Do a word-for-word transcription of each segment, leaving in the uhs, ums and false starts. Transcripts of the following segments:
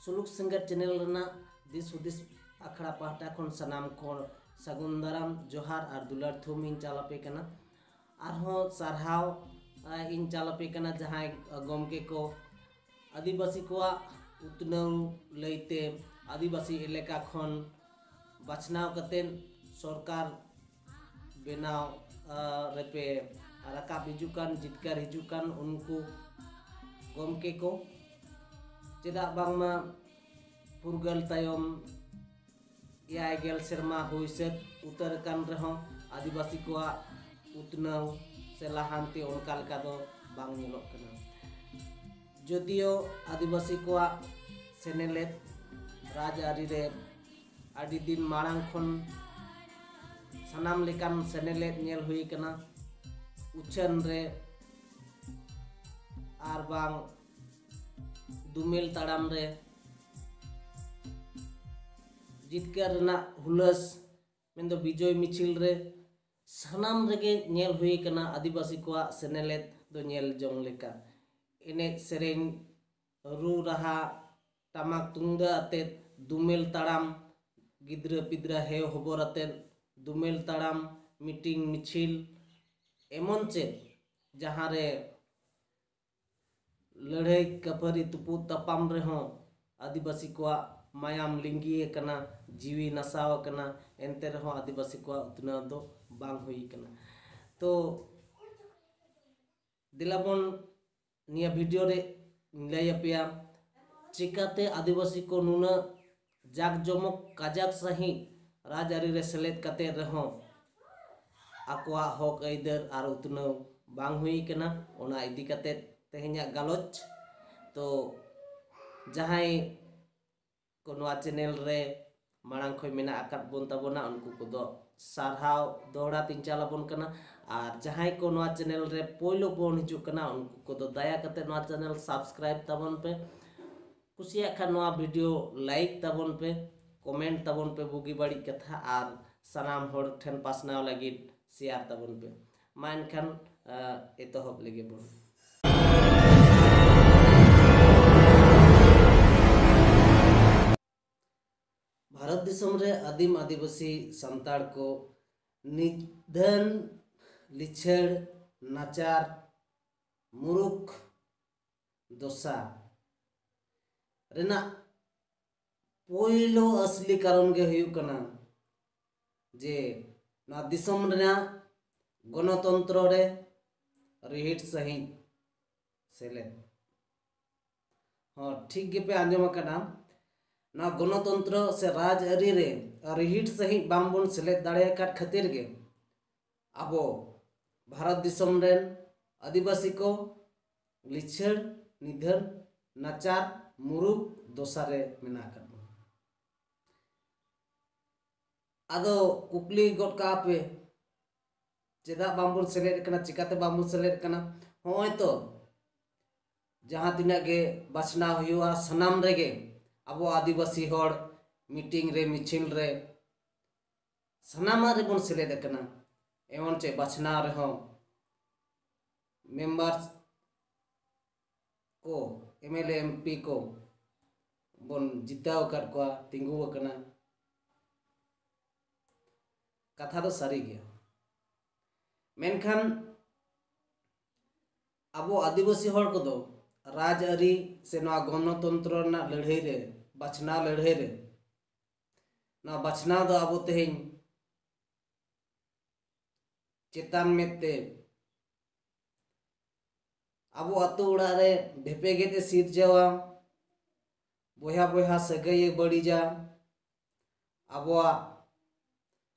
ᱥᱩᱞᱩᱠ ᱥᱤᱝᱜᱟᱨ ᱪᱮᱱᱮᱞ ᱨᱮᱱᱟᱜ ᱫᱤᱥ ᱦᱩᱫᱤᱥ ᱟᱠᱷᱲᱟ ᱯᱟᱦᱴᱟ ᱠᱷᱚᱱ ᱥᱟᱱᱟᱢ ᱠᱚ ᱥᱟᱹᱜᱩᱱ ᱫᱟᱨᱟᱢ, ᱡᱚᱦᱟᱨ ᱟᱨ ᱫᱩᱞᱟᱹᱲ ᱛᱷᱩᱢ ᱤᱧ ᱪᱟᱞ ᱟᱯᱮ ᱠᱟᱱᱟ᱾ ᱟᱨᱦᱚᱸ ᱥᱟᱨᱦᱟᱣ, ᱟ, ᱤᱧ ᱪᱟᱞ ᱟᱯᱮ ᱠᱟᱱᱟ, ᱡᱟᱦᱟᱸᱭ, ᱟ, ᱜᱚᱢᱠᱮ ᱠᱚ ᱟᱹᱫᱤᱵᱟᱹᱥᱤ ᱠᱚᱣᱟᱜ ᱩᱛᱱᱟᱹᱣ ᱞᱟᱹᱭᱛᱮ ᱟᱹᱫᱤᱵᱟᱹᱥᱤ ᱮᱞᱟᱠᱟ ᱠᱷᱚᱱ ᱵᱟᱪᱷᱱᱟᱣ ᱠᱟᱛᱮᱫ ᱥᱚᱨᱠᱟᱨ ᱵᱮᱱᱟᱣ, ᱟ, ᱨᱮᱯᱮ ᱨᱟᱠᱟᱵ ᱦᱤᱡᱩᱜ ᱠᱟᱱ, ᱡᱤᱛᱠᱟᱹᱨ ᱦᱤᱡᱩᱜ ᱠᱟᱱ ᱩᱱᱠᱩ ᱜᱚᱢᱠᱮ ᱠᱚ᱾ ᱪᱮᱫᱟᱜ ᱵᱟᱝᱢᱟ ᱯᱷᱩᱨᱜᱟᱹᱞ ᱛᱟᱭᱚᱢ ᱮᱭᱟᱭ ᱜᱮᱞ ᱥᱮᱨᱢᱟ ᱦᱩᱭ ᱥᱟᱹᱛ ᱩᱛᱟᱹᱨ ᱟᱠᱟᱱ ᱨᱮᱦᱚᱸ ᱟᱹᱫᱤᱵᱟᱹᱥᱤ ᱠᱚᱣᱟᱜ ᱩᱛᱱᱟᱹᱣ ᱥᱮ ᱞᱟᱦᱟᱱᱛᱤ ᱚᱱᱠᱟ ᱞᱮᱠᱟ ᱫᱚ ᱵᱟᱝ ᱧᱮᱞᱚᱜ ᱠᱟᱱᱟ᱾ ᱡᱚᱫᱤᱭᱳ ᱟᱹᱫᱤᱵᱟᱹᱥᱤ ᱠᱚᱣᱟᱜ ᱥᱮᱱᱮᱞᱮᱫ ᱨᱟᱡᱽᱟᱹᱨᱤ ᱨᱮ ᱟᱹᱰᱤ ᱫᱤᱱ ᱢᱟᱲᱟᱝ ᱠᱷᱚᱱ ᱥᱟᱱᱟᱢ ᱞᱮᱠᱟᱱ ᱥᱮᱱᱮᱞᱮᱫ ᱧᱮᱞ ᱦᱩᱭ ᱟᱠᱟᱱᱟ, ᱩᱪᱷᱟᱹᱱ ᱨᱮ ᱟᱨ ᱵᱟᱝ ᱫᱩᱢᱮᱞ ᱛᱟᱲᱟᱢ ᱨᱮ ᱡᱤᱛᱠᱟᱹᱨ ᱨᱮᱱᱟᱜ ᱦᱩᱞᱟᱹᱥ, ᱢᱮᱱᱫᱚ ᱵᱤᱡᱚᱭ ᱢᱤᱪᱷᱤᱞ ᱨᱮ ᱥᱟᱱᱟᱢ ᱨᱮᱜᱮ ᱧᱮᱞ ᱦᱩᱭ ᱟᱠᱟᱱᱟ ᱟᱹᱫᱤᱵᱟᱹᱥᱤ ᱠᱚᱣᱟᱜ ᱥᱮᱱᱮᱞᱮᱫ ᱫᱚ ᱧᱮᱞ ᱡᱚᱝ ᱞᱮᱠᱟ᱾ ᱮᱱᱮᱡ ᱥᱮᱨᱮᱧ, ᱨᱩ ᱨᱟᱦᱟ, ᱴᱟᱢᱟᱠ ᱛᱩᱢᱫᱟᱜ ᱟᱛᱮᱫ, ᱫᱩᱢᱮᱞ ᱛᱟᱲᱟᱢ, ᱜᱤᱫᱽᱨᱟᱹ ᱯᱤᱫᱽᱨᱟᱹ ᱦᱮᱣ ᱦᱚᱵᱚᱨ ᱟᱛᱮᱫ, ᱫᱩᱢᱮᱞ ᱛᱟᱲᱟᱢ, ᱢᱤᱴᱤᱝ ᱢᱤᱪᱷᱤᱞ, ᱮᱢᱚᱱ ᱪᱮᱫ ᱡᱟᱦᱟᱸ ᱨᱮ ᱞᱟᱹᱲᱦᱟᱹᱭ ᱠᱟᱹᱯᱷᱟᱹᱨᱤ ᱛᱩᱯᱩᱫ ᱛᱟᱯᱟᱢ ᱨᱮᱦᱚᱸ ᱟᱹᱫᱤᱵᱟᱹᱥᱤ ᱠᱚᱣᱟᱜ ᱢᱟᱭᱟᱢ ᱞᱤᱸᱜᱤ ᱟᱠᱟᱱᱟ, ᱡᱤᱣᱤ ᱱᱟᱥᱟᱣ ᱟᱠᱟᱱᱟ, ᱮᱱᱛᱮ ᱨᱮᱦᱚᱸ ᱟᱹᱫᱤᱵᱟᱹᱥᱤ ᱠᱚᱣᱟᱜ ᱩᱛᱱᱟᱹᱣ ᱫᱚ ᱵᱟᱝ ᱦᱩᱭ ᱟᱠᱟᱱᱟ᱾ ᱛᱚ ᱫᱮᱞᱟᱵᱚᱱ ᱱᱤᱭᱟᱹ ᱵᱷᱤᱰᱤᱭᱳ ᱨᱮ ᱞᱟᱹᱭ ᱟᱯᱮᱭᱟ, ᱪᱤᱠᱟᱹᱛᱮ ᱟᱹᱫᱤᱵᱟᱹᱥᱤ ᱠᱚ ᱱᱩᱱᱟᱹᱜ ᱡᱟᱠ ᱡᱚᱢᱚᱠ ᱠᱟᱡᱟᱠ ᱥᱟᱺᱦᱤᱡ ᱨᱟᱡᱽᱟᱹᱨᱤ ᱨᱮ ᱥᱮᱞᱮᱫ ᱠᱟᱛᱮ ᱨᱮᱦᱚᱸ ᱟᱠᱚᱣᱟᱜ ᱦᱚᱠ ᱟᱹᱭᱫᱟᱹᱨ ᱟᱨ ᱩᱛᱱᱟᱹᱣ ᱵᱟᱝ ᱦᱩᱭ ᱠᱟᱱᱟ, ᱚᱱᱟ ᱤᱫᱤ ᱠᱟᱛᱮ ᱛᱮᱦᱮᱧᱟᱜ ᱜᱟᱞᱚᱪ᱾ ᱛᱚ ᱡᱟᱦᱟᱸᱭ ᱠᱚ ᱱᱚᱣᱟ ᱪᱮᱱᱮᱞ ᱨᱮ ᱢᱟᱲᱟᱝ ᱠᱷᱚᱱ ᱢᱮᱱᱟᱜ ᱟᱠᱟᱫ ᱵᱚᱱ ᱛᱟᱵᱚᱱᱟ, ᱩᱱᱠᱩ ᱠᱚᱫᱚ ᱥᱟᱨᱦᱟᱣ ᱫᱚᱦᱲᱟ ᱛᱤᱧ ᱪᱟᱞ ᱟᱵᱚᱱ ᱠᱟᱱᱟ᱾ ᱟᱨ ᱡᱟᱦᱟᱸᱭ ᱠᱚ ᱱᱚᱣᱟ ᱪᱮᱱᱮᱞ ᱨᱮ ᱯᱳᱭᱞᱳ ᱵᱚᱱ ᱦᱤᱡᱩᱜ ᱠᱟᱱᱟ, ᱩᱱᱠᱩ ᱠᱚᱫᱚ ᱫᱟᱭᱟ ᱠᱟᱛᱮ ᱱᱚᱣᱟ ᱪᱮᱱᱮᱞ ᱥᱟᱵᱥᱠᱨᱟᱭᱤᱵ ᱛᱟᱵᱚᱱ ᱯᱮ, ᱠᱩᱥᱤᱭᱟᱜ ᱠᱷᱟᱱ ᱱᱚᱣᱟ ᱵᱷᱤᱰᱤᱭᱳ ᱞᱟᱭᱤᱠ ᱛᱟᱵᱚᱱ ᱯᱮ, ᱠᱚᱢᱮᱱᱴ ᱛᱟᱵᱚᱱ ᱯᱮ ᱵᱩᱜᱤ ᱵᱟᱹᱲᱤᱡ ᱠᱟᱛᱷᱟ, ᱟᱨ ᱥᱟᱱᱟᱢ ᱦᱚᱲ ᱴᱷᱮᱱ ᱯᱟᱥᱱᱟᱣ ᱞᱟᱹᱜᱤᱫ ᱥᱮᱭᱟᱨ ᱛᱟᱵᱚᱱ ᱯᱮ᱾ ᱢᱟ ᱮᱱᱠᱷᱟᱱ, ᱟ, ᱮᱛᱚᱦᱚᱵ ᱞᱮᱜᱮ ᱵᱚᱱ᱾ ᱵᱷᱟᱨᱚᱛ ᱫᱤᱥᱚᱢ ᱨᱮ ᱟᱹᱫᱤᱢ ᱟᱹᱫᱤᱵᱟᱹᱥᱤ ᱥᱟᱱᱛᱟᱲ ᱠᱚ ᱱᱤᱫᱷᱟᱹᱱ, ᱞᱤᱪᱷᱟᱹᱲ, ᱱᱟᱪᱟᱨ, ᱢᱩᱨᱩᱠᱷ ᱫᱚᱥᱟ ᱨᱮᱱᱟᱜ ᱯᱳᱭᱞᱳ ᱟᱥᱞᱤ ᱠᱟᱨᱚᱱ ᱜᱮ ᱦᱩᱭᱩᱜ ᱠᱟᱱᱟ ᱡᱮ ᱱᱚᱣᱟ ᱫᱤᱥᱚᱢ ᱨᱮᱱᱟᱜ ᱜᱚᱱᱚᱛᱚᱱᱛᱨᱚ ᱨᱮ ᱨᱤᱦᱤᱴ ᱥᱟᱺᱦᱤᱡ ᱥᱮᱞᱮᱫ᱾ ᱦᱚᱸ, ᱴᱷᱤᱠ ᱜᱮᱯᱮ ᱟᱸᱡᱚᱢ ᱟᱠᱟᱫᱟ᱾ ᱱᱚᱣᱟ ᱜᱚᱱᱚᱛᱚᱱᱛᱨᱚ ᱥᱮ ᱨᱟᱡᱽᱟᱹᱨᱤ ᱨᱮ ᱨᱤᱦᱤᱴ ᱥᱟᱺᱦᱤᱡ ᱵᱟᱝᱵᱚᱱ ᱥᱮᱞᱮᱫ ᱫᱟᱲᱮ ᱟᱠᱟᱫ ᱠᱷᱟᱹᱛᱤᱨ ᱜᱮ ᱟᱵᱚ ᱵᱷᱟᱨᱚᱛ ᱫᱤᱥᱚᱢ ᱨᱮᱱ ᱟᱹᱫᱤᱵᱟᱹᱥᱤ ᱠᱚ ᱞᱤᱪᱷᱟᱹᱲ, ᱱᱤᱫᱷᱟᱹᱱ, ᱱᱟᱪᱟᱨ, ᱢᱩᱨᱩᱠᱷ ᱫᱚᱥᱟ ᱨᱮ ᱢᱮᱱᱟᱜ ᱟᱠᱟᱫ ᱵᱚᱱᱟ᱾ ᱟᱫᱚ ᱠᱩᱠᱞᱤ ᱜᱚᱫ ᱠᱟᱜᱼᱟ ᱯᱮ, ᱪᱮᱫᱟᱜ ᱵᱟᱝᱵᱚᱱ ᱥᱮᱞᱮᱫ ᱠᱟᱱᱟ, ᱪᱤᱠᱟᱹᱛᱮ ᱵᱟᱝᱵᱚᱱ ᱥᱮᱞᱮᱫ ᱠᱟᱱᱟ? ᱦᱚᱸᱜᱼᱚᱭ ᱛᱚ, ᱡᱟᱦᱟᱸ ᱛᱤᱱᱟᱹᱜ ᱜᱮ ᱵᱟᱪᱷᱱᱟᱣ ᱦᱩᱭᱩᱜᱼᱟ, ᱥᱟᱱᱟᱢ ᱨᱮᱜᱮ ᱟᱵᱚ ᱟᱹᱫᱤᱵᱟᱹᱥᱤ ᱦᱚᱲ ᱢᱤᱴᱤᱝ ᱨᱮ, ᱢᱤᱪᱷᱤᱞ ᱨᱮ, ᱥᱟᱱᱟᱢᱟᱜ ᱨᱮᱵᱚᱱ ᱥᱮᱞᱮᱫ ᱟᱠᱟᱱᱟ᱾ ᱮᱢᱚᱱ ᱪᱮᱫ ᱵᱟᱪᱷᱱᱟᱣ ᱨᱮᱦᱚᱸ ᱢᱮᱢᱵᱟᱨ ᱠᱚ, M L A, M P ᱠᱚ ᱵᱚᱱ ᱡᱤᱛᱟᱹᱣ ᱟᱠᱟᱫ ᱠᱚᱣᱟ, ᱛᱤᱸᱜᱩ ᱟᱠᱟᱱᱟ᱾ ᱠᱟᱛᱷᱟ ᱫᱚ ᱥᱟᱹᱨᱤ ᱜᱮᱭᱟ, ᱢᱮᱱᱠᱷᱟᱱ ᱟᱵᱚ ᱟᱹᱫᱤᱵᱟᱹᱥᱤ ᱦᱚᱲ ᱠᱚᱫᱚ ᱨᱟᱡᱽᱟᱹᱨᱤ ᱥᱮ ᱱᱚᱣᱟ ᱜᱚᱱᱚᱛᱚᱱᱛᱨᱚ ᱨᱮᱱᱟᱜ ᱞᱟᱹᱲᱦᱟᱹᱭ ᱨᱮ, ᱵᱟᱪᱷᱱᱟᱣ ᱞᱟᱹᱲᱦᱟᱹᱭ ᱨᱮ, ᱱᱚᱣᱟ ᱵᱟᱪᱷᱱᱟᱣ ᱫᱚ ᱟᱵᱚ ᱛᱮᱦᱮᱧ ᱪᱮᱛᱟᱱ ᱢᱮᱫ ᱛᱮ ᱟᱵᱚ ᱟᱛᱳ ᱚᱲᱟᱜ ᱨᱮ ᱵᱷᱮᱯᱮᱜᱮᱫ ᱮ ᱥᱤᱨᱡᱟᱹᱣᱟ, ᱵᱚᱭᱦᱟ ᱵᱚᱭᱦᱟ ᱥᱟᱹᱜᱟᱹᱭ ᱮ ᱵᱟᱹᱲᱤᱡᱟ, ᱟᱵᱚᱣᱟᱜ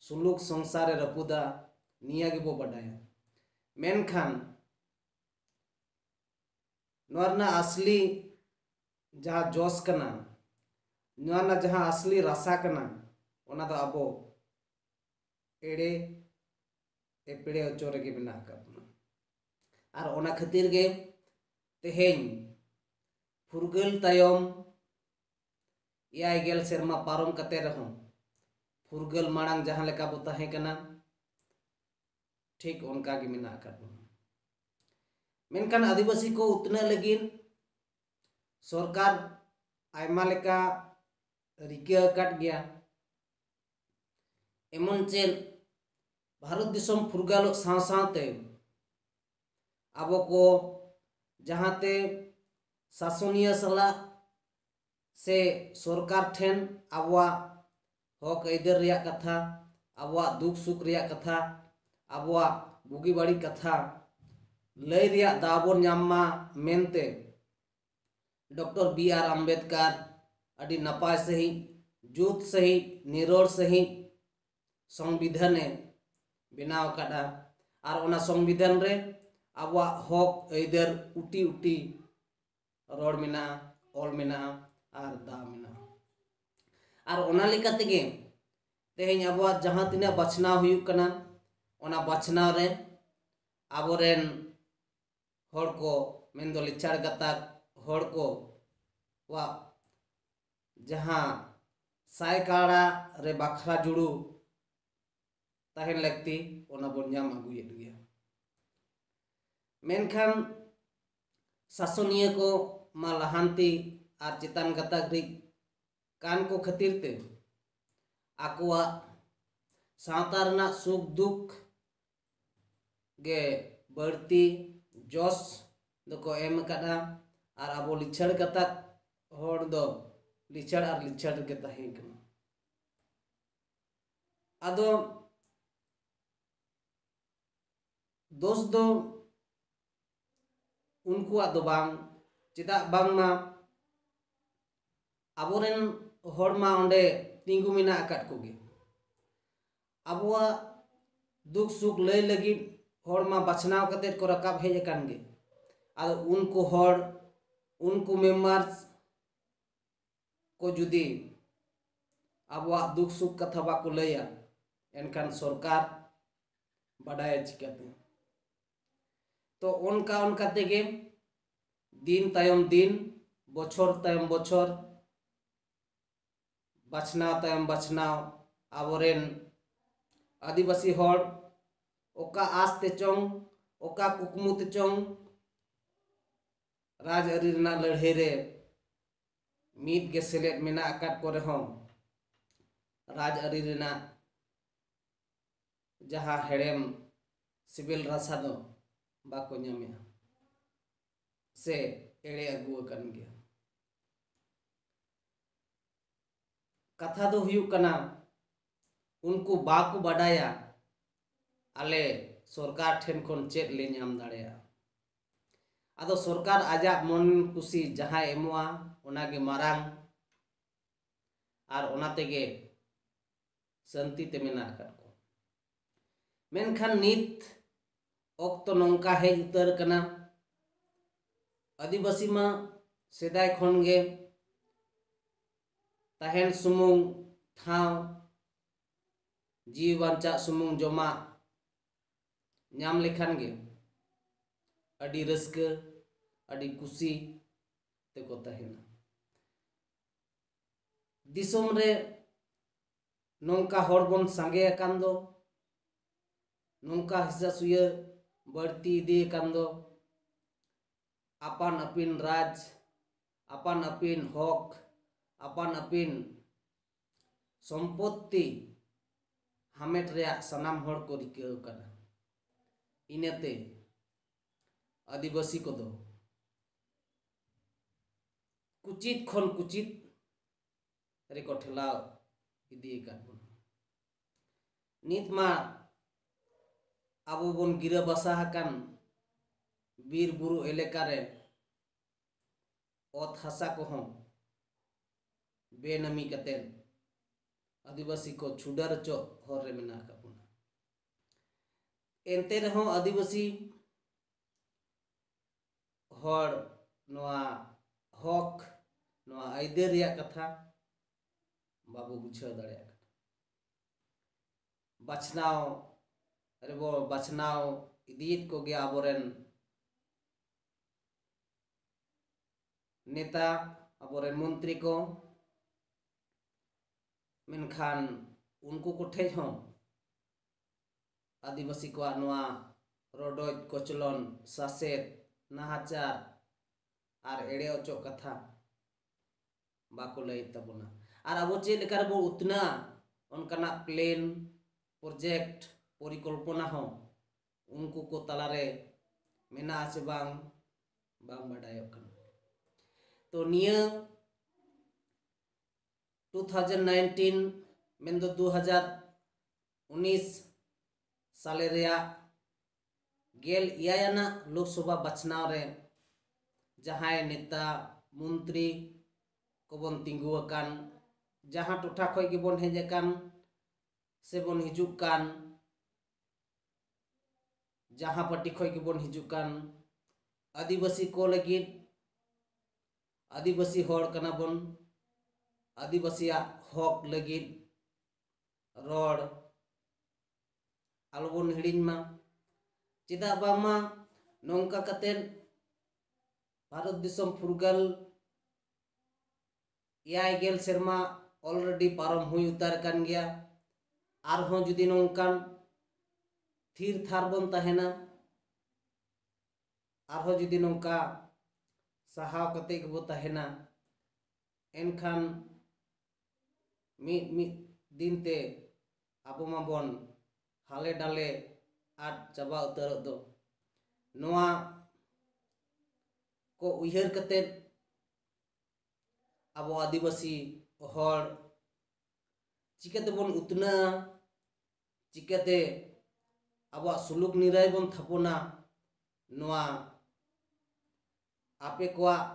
ᱥᱩᱞᱩᱠ ᱥᱚᱝᱥᱟᱨ ᱮ ᱨᱟᱹᱯᱩᱫᱟ, ᱱᱤᱭᱟᱹ ᱜᱮᱵᱚ ᱵᱟᱰᱟᱭᱟ᱾ ᱢᱮᱱᱠᱷᱟᱱ ᱱᱚᱣᱟ ᱨᱮᱱᱟᱜ ᱟᱥᱞᱤ ᱡᱟᱦᱟᱸ ᱡᱚᱥ ᱠᱟᱱᱟ, ᱱᱚᱣᱟ ᱨᱮᱱᱟᱜ ᱡᱟᱦᱟᱸ ᱟᱥᱞᱤ ᱨᱟᱥᱟ ᱠᱟᱱᱟ, ᱚᱱᱟ ᱫᱚ ᱟᱵᱚ ᱮᱲᱮ ᱮᱯᱮᱲᱮ ᱦᱚᱪᱚ ᱨᱮᱜᱮ ᱢᱮᱱᱟᱜ ᱟᱠᱟᱫ ᱵᱚᱱᱟ᱾ ᱟᱨ ᱚᱱᱟ ᱠᱷᱟᱹᱛᱤᱨ ᱜᱮ ᱛᱮᱦᱮᱧ ᱯᱷᱩᱨᱜᱟᱹᱞ ᱛᱟᱭᱚᱢ ᱮᱭᱟᱭ ᱜᱮᱞ ᱥᱮᱨᱢᱟ ᱯᱟᱨᱚᱢ ᱠᱟᱛᱮ ᱨᱮᱦᱚᱸ, ᱯᱷᱩᱨᱜᱟᱹᱞ ᱢᱟᱲᱟᱝ ᱡᱟᱦᱟᱸ ᱞᱮᱠᱟ ᱵᱚ ᱛᱟᱦᱮᱸ ᱠᱟᱱᱟ, ᱴᱷᱤᱠ ᱚᱱᱠᱟ ᱜᱮ ᱢᱮᱱᱟᱜ ᱟᱠᱟᱫ ᱵᱚᱱᱟ᱾ ᱢᱮᱱᱠᱷᱟᱱ ᱟᱹᱫᱤᱵᱟᱹᱥᱤ ᱠᱚ ᱩᱛᱱᱟᱹᱜ ᱞᱟᱹᱜᱤᱫ ᱥᱚᱨᱠᱟᱨ ᱟᱭᱢᱟ ᱞᱮᱠᱟ ᱨᱤᱠᱟᱹ ᱟᱠᱟᱫ ᱜᱮᱭᱟ, ᱮᱢᱚᱱ ᱪᱮᱫ ᱵᱷᱟᱨᱚᱛ ᱫᱤᱥᱚᱢ ᱯᱷᱩᱨᱜᱟᱹᱞᱚᱜ ᱥᱟᱶ ᱥᱟᱶᱛᱮ ᱟᱵᱚ ᱠᱚ ᱡᱟᱦᱟᱸᱛᱮ ᱥᱟᱥᱚᱱᱤᱭᱟᱹ ᱥᱟᱞᱟᱜ ᱥᱮ ᱥᱚᱨᱠᱟᱨ ᱴᱷᱮᱱ ᱟᱵᱚᱣᱟᱜ ᱦᱚᱠ ᱟᱹᱭᱫᱟᱹᱨ ᱨᱮᱭᱟᱜ ᱠᱟᱛᱷᱟ, ᱟᱵᱚᱣᱟᱜ ᱫᱩᱠ ᱥᱩᱠ ᱨᱮᱭᱟᱜ ᱠᱟᱛᱷᱟ, ᱟᱵᱚᱣᱟᱜ ᱵᱩᱜᱤ ᱵᱟᱹᱲᱤᱡ ᱠᱟᱛᱷᱟ ᱞᱟᱹᱭ ᱨᱮᱭᱟᱜ ᱫᱟᱣ ᱵᱚᱱ ᱧᱟᱢ ᱢᱟ ᱢᱮᱱᱛᱮ ᱰᱚᱠᱴᱚᱨ ᱵᱤ ᱟᱨ ᱟᱢᱵᱮᱫᱠᱟᱨ ᱟᱹᱰᱤ ᱱᱟᱯᱟᱭ ᱥᱟᱺᱦᱤᱡ, ᱡᱩᱛ ᱥᱟᱺᱦᱤᱡ, ᱱᱤᱨᱚᱲ ᱥᱟᱺᱦᱤᱡ ᱥᱚᱝᱵᱤᱫᱷᱟᱱᱮ ᱵᱮᱱᱟᱣ ᱟᱠᱟᱫᱼᱟ᱾ ᱟᱨ ᱚᱱᱟ ᱥᱚᱝᱵᱤᱫᱷᱟᱱ ᱨᱮ ᱟᱵᱚᱣᱟᱜ ᱦᱚᱠ ᱟᱹᱭᱫᱟᱹᱨ ᱩᱴᱤ ᱩᱴᱤ ᱨᱚᱲ ᱢᱮᱱᱟᱜᱼᱟ, ᱚᱞ ᱢᱮᱱᱟᱜᱼᱟ ᱟᱨ ᱫᱟᱣ ᱢᱮᱱᱟᱜᱼᱟ᱾ ᱟᱨ ᱚᱱᱟ ᱞᱮᱠᱟ ᱛᱮᱜᱮ ᱛᱮᱦᱮᱧ ᱟᱵᱚᱣᱟᱜ ᱡᱟᱦᱟᱸ ᱛᱤᱱᱟᱹᱜ ᱵᱟᱪᱷᱱᱟᱣ ᱦᱩᱭᱩᱜ ᱠᱟᱱᱟ, ᱚᱱᱟ ᱵᱟᱪᱷᱱᱟᱣ ᱨᱮ ᱟᱵᱚᱨᱮᱱ ᱦᱚᱲ ᱠᱚ, ᱢᱮᱱᱫᱚ ᱞᱤᱪᱟᱲ ᱜᱟᱛᱟᱠ ᱦᱚᱲ ᱠᱚᱣᱟᱜ ᱡᱟᱦᱟᱸ ᱥᱟᱭ ᱠᱟᱲᱟ ᱨᱮ ᱵᱟᱠᱷᱨᱟ ᱡᱩᱲᱩ ᱛᱟᱦᱮᱱ ᱞᱟᱹᱠᱛᱤ, ᱚᱱᱟ ᱵᱚᱱ ᱧᱟᱢ ᱟᱹᱜᱩᱭᱮᱫ ᱜᱮᱭᱟ᱾ ᱢᱮᱱᱠᱷᱟᱱ ᱥᱟᱥᱚᱱᱤᱭᱟᱹ ᱠᱚ ᱢᱟ ᱞᱟᱦᱟᱱᱛᱤ ᱟᱨ ᱪᱮᱛᱟᱱ ᱜᱟᱛᱟᱠ ᱨᱤᱡ ᱠᱟᱱ ᱠᱚ ᱠᱷᱟᱹᱛᱤᱨ ᱛᱮ ᱟᱠᱚᱣᱟᱜ ᱥᱟᱶᱛᱟ ᱨᱮᱱᱟᱜ ᱥᱩᱠ ᱫᱩᱠ ᱜᱮ ᱵᱟᱹᱲᱛᱤ ᱡᱚᱥ ᱫᱚᱠᱚ ᱮᱢ ᱟᱠᱟᱫᱼᱟ᱾ ᱟᱨ ᱟᱵᱚ ᱞᱤᱪᱟᱹᱲ ᱜᱟᱛᱟᱠ ᱦᱚᱲ ᱫᱚ ᱞᱤᱪᱟᱹᱲ ᱟᱨ ᱞᱤᱪᱟᱹᱲ ᱜᱮ ᱛᱟᱦᱮᱸ ᱠᱟᱱᱟ᱾ ᱟᱫᱚ ᱫᱳᱥ ᱫᱚ ᱩᱱᱠᱩᱣᱟᱜ ᱫᱚ ᱵᱟᱝ, ᱪᱮᱫᱟᱜ ᱵᱟᱝᱢᱟ ᱟᱵᱚᱨᱮᱱ ᱦᱚᱲ ᱢᱟ ᱚᱸᱰᱮ ᱛᱤᱸᱜᱩ ᱢᱮᱱᱟᱜ ᱟᱠᱟᱫ ᱠᱚᱜᱮ᱾ ᱟᱵᱚᱣᱟᱜ ᱫᱩᱠ ᱥᱩᱠ ᱞᱟᱹᱭ ᱞᱟᱹᱜᱤᱫ ᱦᱚᱲ ᱢᱟ ᱵᱟᱪᱷᱱᱟᱣ ᱠᱟᱛᱮᱫ ᱠᱚ ᱨᱟᱠᱟᱵ ᱦᱮᱡ ᱟᱠᱟᱱ ᱜᱮ᱾ ᱟᱫᱚ ᱩᱱᱠᱩ ᱦᱚᱲ, ᱩᱱᱠᱩ ᱢᱮᱢᱵᱟᱨᱥ ᱠᱚ ᱡᱩᱫᱤ ᱟᱵᱚᱣᱟᱜ ᱫᱩᱠ ᱥᱩᱠ ᱠᱟᱛᱷᱟ ᱵᱟᱠᱚ ᱞᱟᱹᱭᱟ, ᱮᱱᱠᱷᱟᱱ ᱥᱚᱨᱠᱟᱨ ᱵᱟᱰᱟᱭᱟ ᱪᱤᱠᱟᱹᱛᱮ? ᱛᱚ ᱚᱱᱠᱟ ᱚᱱᱠᱟ ᱛᱮᱜᱮ ᱫᱤᱱ ᱛᱟᱭᱚᱢ ᱫᱤᱱ, ᱵᱚᱪᱷᱚᱨ ᱛᱟᱭᱚᱢ ᱵᱚᱪᱷᱚᱨ, ᱵᱟᱪᱷᱱᱟᱣ ᱛᱟᱭᱚᱢ ᱵᱟᱪᱷᱱᱟᱣ ᱟᱵᱚᱨᱮᱱ ᱟᱹᱫᱤᱵᱟᱹᱥᱤ ᱦᱚᱲ ᱚᱠᱟ ᱟᱥ ᱛᱮᱪᱚᱝ, ᱚᱠᱟ ᱠᱩᱠᱢᱩ ᱛᱮᱪᱚᱝ ᱨᱟᱡᱽᱟᱹᱨᱤ ᱨᱮᱱᱟᱜ ᱞᱟᱹᱲᱦᱟᱹᱭ ᱨᱮ ᱢᱤᱫ ᱜᱮ ᱥᱮᱞᱮᱫ ᱢᱮᱱᱟᱜ ᱟᱠᱟᱫ ᱠᱚ ᱨᱮᱦᱚᱸ, ᱨᱟᱡᱽᱟᱹᱨᱤ ᱨᱮᱱᱟᱜ ᱡᱟᱦᱟᱸ ᱦᱮᱲᱮᱢ ᱥᱤᱵᱤᱞ ᱨᱟᱥᱟ ᱫᱚ ᱵᱟᱠᱚ ᱧᱟᱢᱮᱜᱼᱟ ᱥᱮ ᱮᱲᱮ ᱟᱹᱜᱩ ᱟᱠᱟᱱ ᱜᱮᱭᱟ᱾ ᱠᱟᱛᱷᱟ ᱫᱚ ᱦᱩᱭᱩᱜ ᱠᱟᱱᱟ, ᱩᱱᱠᱩ ᱵᱟᱠᱚ ᱵᱟᱰᱟᱭᱟ ᱟᱞᱮ ᱥᱚᱨᱠᱟᱨ ᱴᱷᱮᱱ ᱠᱷᱚᱱ ᱪᱮᱫ ᱞᱮ ᱧᱟᱢ ᱫᱟᱲᱮᱭᱟᱜᱼᱟ᱾ ᱟᱫᱚ ᱥᱚᱨᱠᱟᱨ ᱟᱡᱟᱜ ᱢᱚᱱ ᱠᱩᱥᱤ ᱡᱟᱦᱟᱸᱭ ᱮᱢᱚᱜᱼᱟ, ᱚᱱᱟᱜᱮ ᱢᱟᱨᱟᱝ, ᱟᱨ ᱚᱱᱟ ᱛᱮᱜᱮ ᱥᱟᱹᱱᱛᱤ ᱛᱮ ᱢᱮᱱᱟᱜ ᱟᱠᱟᱫ ᱠᱚᱣᱟ᱾ ᱢᱮᱱᱠᱷᱟᱱ ᱱᱤᱛ ᱚᱠᱛᱚ ᱱᱚᱝᱠᱟ ᱦᱮᱡ ᱩᱛᱟᱹᱨ ᱠᱟᱱᱟ, ᱟᱹᱫᱤᱵᱟᱹᱥᱤ ᱢᱟ ᱥᱮᱫᱟᱭ ᱠᱷᱚᱱ ᱜᱮ ᱛᱟᱦᱮᱱ ᱥᱩᱢᱩᱝ ᱴᱷᱟᱶ, ᱡᱤᱣᱤ ᱵᱟᱧᱪᱟᱜ ᱥᱩᱢᱩᱝ ᱡᱚᱢᱟᱜ ᱧᱟᱢ ᱞᱮᱠᱷᱟᱱ ᱜᱮ ᱟᱹᱰᱤ ᱨᱟᱹᱥᱠᱟᱹ, ᱟᱹᱰᱤ ᱠᱩᱥᱤ ᱛᱮᱠᱚ ᱛᱟᱦᱮᱱᱟ᱾ ᱫᱤᱥᱚᱢ ᱨᱮ ᱱᱚᱝᱠᱟ ᱦᱚᱲ ᱵᱚᱱ ᱥᱟᱸᱜᱮ ᱟᱠᱟᱱ ᱫᱚ, ᱱᱚᱝᱠᱟ ᱦᱤᱥᱟᱹ ᱥᱩᱭᱟᱹ ᱵᱟᱹᱲᱛᱤ ᱤᱫᱤ ᱟᱠᱟᱱ ᱫᱚ, ᱟᱯᱟᱱ ᱟᱹᱯᱤᱱ ᱨᱟᱡᱽ, ᱟᱯᱟᱱ ᱟᱹᱯᱤᱱ ᱦᱚᱠ, ᱟᱯᱟᱱ ᱟᱹᱯᱤᱱ ᱥᱚᱢᱯᱚᱛᱛᱤ ᱦᱟᱢᱮᱴ ᱨᱮᱭᱟᱜ ᱥᱟᱱᱟᱢ ᱦᱚᱲ ᱠᱚ ᱨᱤᱠᱟᱹ ᱟᱠᱟᱫᱟ᱾ ᱤᱱᱟᱹᱛᱮ ᱟᱹᱫᱤᱵᱟᱹᱥᱤ ᱠᱚᱫᱚ ᱠᱩᱪᱤᱛ ᱠᱷᱚᱱ ᱠᱩᱪᱤᱛ ᱨᱮᱠᱚ ᱴᱷᱮᱞᱟᱣ ᱤᱫᱤ ᱟᱠᱟᱫ ᱵᱚᱱᱟ᱾ ᱱᱤᱛ ᱢᱟ ᱟᱵᱚ ᱵᱚᱱ ᱜᱤᱨᱟᱹ ᱵᱟᱥᱟ ᱟᱠᱟᱱ ᱵᱤᱨ ᱵᱩᱨᱩ ᱮᱞᱟᱠᱟ ᱨᱮ ᱚᱛ ᱦᱟᱥᱟ ᱠᱚᱦᱚᱸ ᱵᱮᱱᱟᱢᱤ ᱠᱟᱛᱮᱫ ᱟᱹᱫᱤᱵᱟᱹᱥᱤ ᱠᱚ ᱪᱷᱩᱰᱟᱹᱨ ᱚᱪᱚᱜ ᱦᱚᱨ ᱨᱮ ᱢᱮᱱᱟᱜ ᱟᱠᱟᱫ ᱵᱚᱱᱟ᱾ ᱮᱱᱛᱮ ᱨᱮᱦᱚᱸ ᱟᱹᱫᱤᱵᱟᱹᱥᱤ ᱦᱚᱲ ᱱᱚᱣᱟ ᱦᱚᱠ, ᱱᱚᱣᱟ ᱟᱹᱭᱫᱟᱹᱨ ᱨᱮᱭᱟᱜ ᱠᱟᱛᱷᱟ ᱵᱟᱵᱚ ᱵᱩᱡᱷᱟᱹᱣ ᱫᱟᱲᱮᱭᱟᱜ ᱠᱟᱱᱟ᱾ ᱵᱟᱪᱷᱱᱟᱣ ᱨᱮᱵᱚ ᱵᱟᱪᱷᱱᱟᱣ ᱤᱫᱤᱭᱮᱫ ᱠᱚᱜᱮᱭᱟ ᱟᱵᱚᱨᱮᱱ ᱱᱮᱛᱟ, ᱟᱵᱚᱨᱮᱱ ᱢᱚᱱᱛᱨᱤ ᱠᱚ, ᱢᱮᱱᱠᱷᱟᱱ ᱩᱱᱠᱩ ᱠᱚᱴᱷᱮᱡ ᱦᱚᱸ ᱟᱹᱫᱤᱵᱟᱹᱥᱤ ᱠᱚᱣᱟᱜ ᱱᱚᱣᱟ ᱨᱚᱰᱚᱡ ᱠᱚᱪᱞᱚᱱ, ᱥᱟᱥᱮᱛ, ᱱᱟᱦᱟᱪᱟᱨ ᱟᱨ ᱮᱲᱮ ᱚᱪᱚᱜ ᱠᱟᱛᱷᱟ ᱵᱟᱠᱚ ᱞᱟᱹᱭᱮᱫ ᱛᱟᱵᱚᱱᱟ᱾ ᱟᱨ ᱟᱵᱚ ᱪᱮᱫ ᱞᱮᱠᱟ ᱨᱮᱵᱚ ᱩᱛᱱᱟᱹᱜᱼᱟ, ᱚᱱᱠᱟᱱᱟᱜ plan, project ᱯᱚᱨᱤᱠᱚᱞᱯᱚᱱᱟ ᱦᱚᱸ ᱩᱱᱠᱩ ᱠᱚ ᱛᱟᱞᱟᱨᱮ ᱢᱮᱱᱟᱜᱼᱟ ᱥᱮ ᱵᱟᱝ, ᱵᱟᱝ ᱵᱟᱰᱟᱭᱚᱜ ᱠᱟᱱᱟ᱾ ᱛᱚ ᱱᱤᱭᱟᱹ ᱴᱩ ᱛᱷᱟᱣᱡᱮᱱᱰ ᱱᱟᱭᱤᱱᱴᱤᱱ, ᱢᱮᱱᱫᱚ ᱫᱩ ᱦᱟᱡᱟᱨ ᱩᱱᱤᱥ ᱥᱟᱞᱮ ᱨᱮᱭᱟᱜ ᱜᱮᱞ ᱮᱭᱟᱭ ᱟᱱᱟᱜ ᱞᱳᱠᱥᱚᱵᱷᱟ ᱵᱟᱪᱷᱱᱟᱣ ᱨᱮ ᱡᱟᱦᱟᱸᱭ ᱱᱮᱛᱟ ᱢᱚᱱᱛᱨᱤ ᱠᱚᱵᱚᱱ ᱛᱤᱸᱜᱩ ᱟᱠᱟᱱ, ᱡᱟᱦᱟᱸ ᱴᱚᱴᱷᱟ ᱠᱷᱚᱱ ᱜᱮᱵᱚᱱ ᱦᱮᱡ ᱟᱠᱟᱱ ᱥᱮᱵᱚᱱ ᱦᱤᱡᱩᱜ ᱠᱟᱱ, ᱡᱟᱦᱟᱸ ᱯᱟᱨᱴᱤ ᱠᱷᱚᱱ ᱜᱮᱵᱚᱱ ᱦᱤᱡᱩᱜ ᱠᱟᱱ, ᱟᱹᱫᱤᱵᱟᱹᱥᱤ ᱠᱚ ᱞᱟᱹᱜᱤᱫ, ᱟᱹᱫᱤᱵᱟᱹᱥᱤ ᱦᱚᱲ ᱠᱟᱱᱟ ᱵᱚᱱ, ᱟᱹᱫᱤᱵᱟᱹᱥᱤᱭᱟᱜ ᱦᱚᱠ ᱞᱟᱹᱜᱤᱫ ᱨᱚᱲ ᱟᱞᱚᱵᱚᱱ ᱦᱤᱲᱤᱧ ᱢᱟ᱾ ᱪᱮᱫᱟᱜ ᱵᱟᱝᱢᱟ ᱱᱚᱝᱠᱟ ᱠᱟᱛᱮᱫ ᱵᱷᱟᱨᱚᱛ ᱫᱤᱥᱚᱢ ᱯᱷᱩᱨᱜᱟᱹᱞ ᱮᱭᱟᱭ ᱜᱮᱞ ᱥᱮᱨᱢᱟ already ᱯᱟᱨᱚᱢ ᱦᱩᱭ ᱩᱛᱟᱹᱨ ᱟᱠᱟᱱ ᱜᱮᱭᱟ᱾ ᱟᱨᱦᱚᱸ ᱡᱩᱫᱤ ᱱᱚᱝᱠᱟᱱ ᱛᱷᱤᱨ ᱛᱷᱟᱨ ᱵᱚᱱ ᱛᱟᱦᱮᱱᱟ, ᱟᱨᱦᱚᱸ ᱡᱩᱫᱤ ᱱᱚᱝᱠᱟ ᱥᱟᱦᱟᱣ ᱠᱟᱛᱮ ᱜᱮᱵᱚ ᱛᱟᱦᱮᱱᱟ, ᱮᱱᱠᱷᱟᱱ ᱢᱤᱫ ᱢᱤᱫ ᱫᱤᱱ ᱛᱮ ᱟᱵᱚ ᱢᱟᱵᱚᱱ ᱦᱟᱞᱮ ᱰᱟᱞᱮ ᱟᱫ ᱪᱟᱵᱟ ᱩᱛᱟᱹᱨᱚᱜ ᱫᱚ᱾ ᱱᱚᱣᱟ ᱠᱚ ᱩᱭᱦᱟᱹᱨ ᱠᱟᱛᱮᱫ ᱟᱵᱚ ᱟᱹᱫᱤᱵᱟᱹᱥᱤ ᱦᱚᱲ ᱪᱤᱠᱟᱹ ᱛᱮᱵᱚᱱ ᱩᱛᱱᱟᱹᱜᱼᱟ, ᱪᱤᱠᱟᱹᱛᱮ ᱟᱵᱚᱣᱟᱜ ᱥᱩᱞᱩᱠ ᱱᱤᱨᱟᱹᱭ ᱵᱚᱱ ᱛᱷᱟᱯᱚᱱᱟ, ᱱᱚᱣᱟ ᱟᱯᱮ ᱠᱚᱣᱟᱜ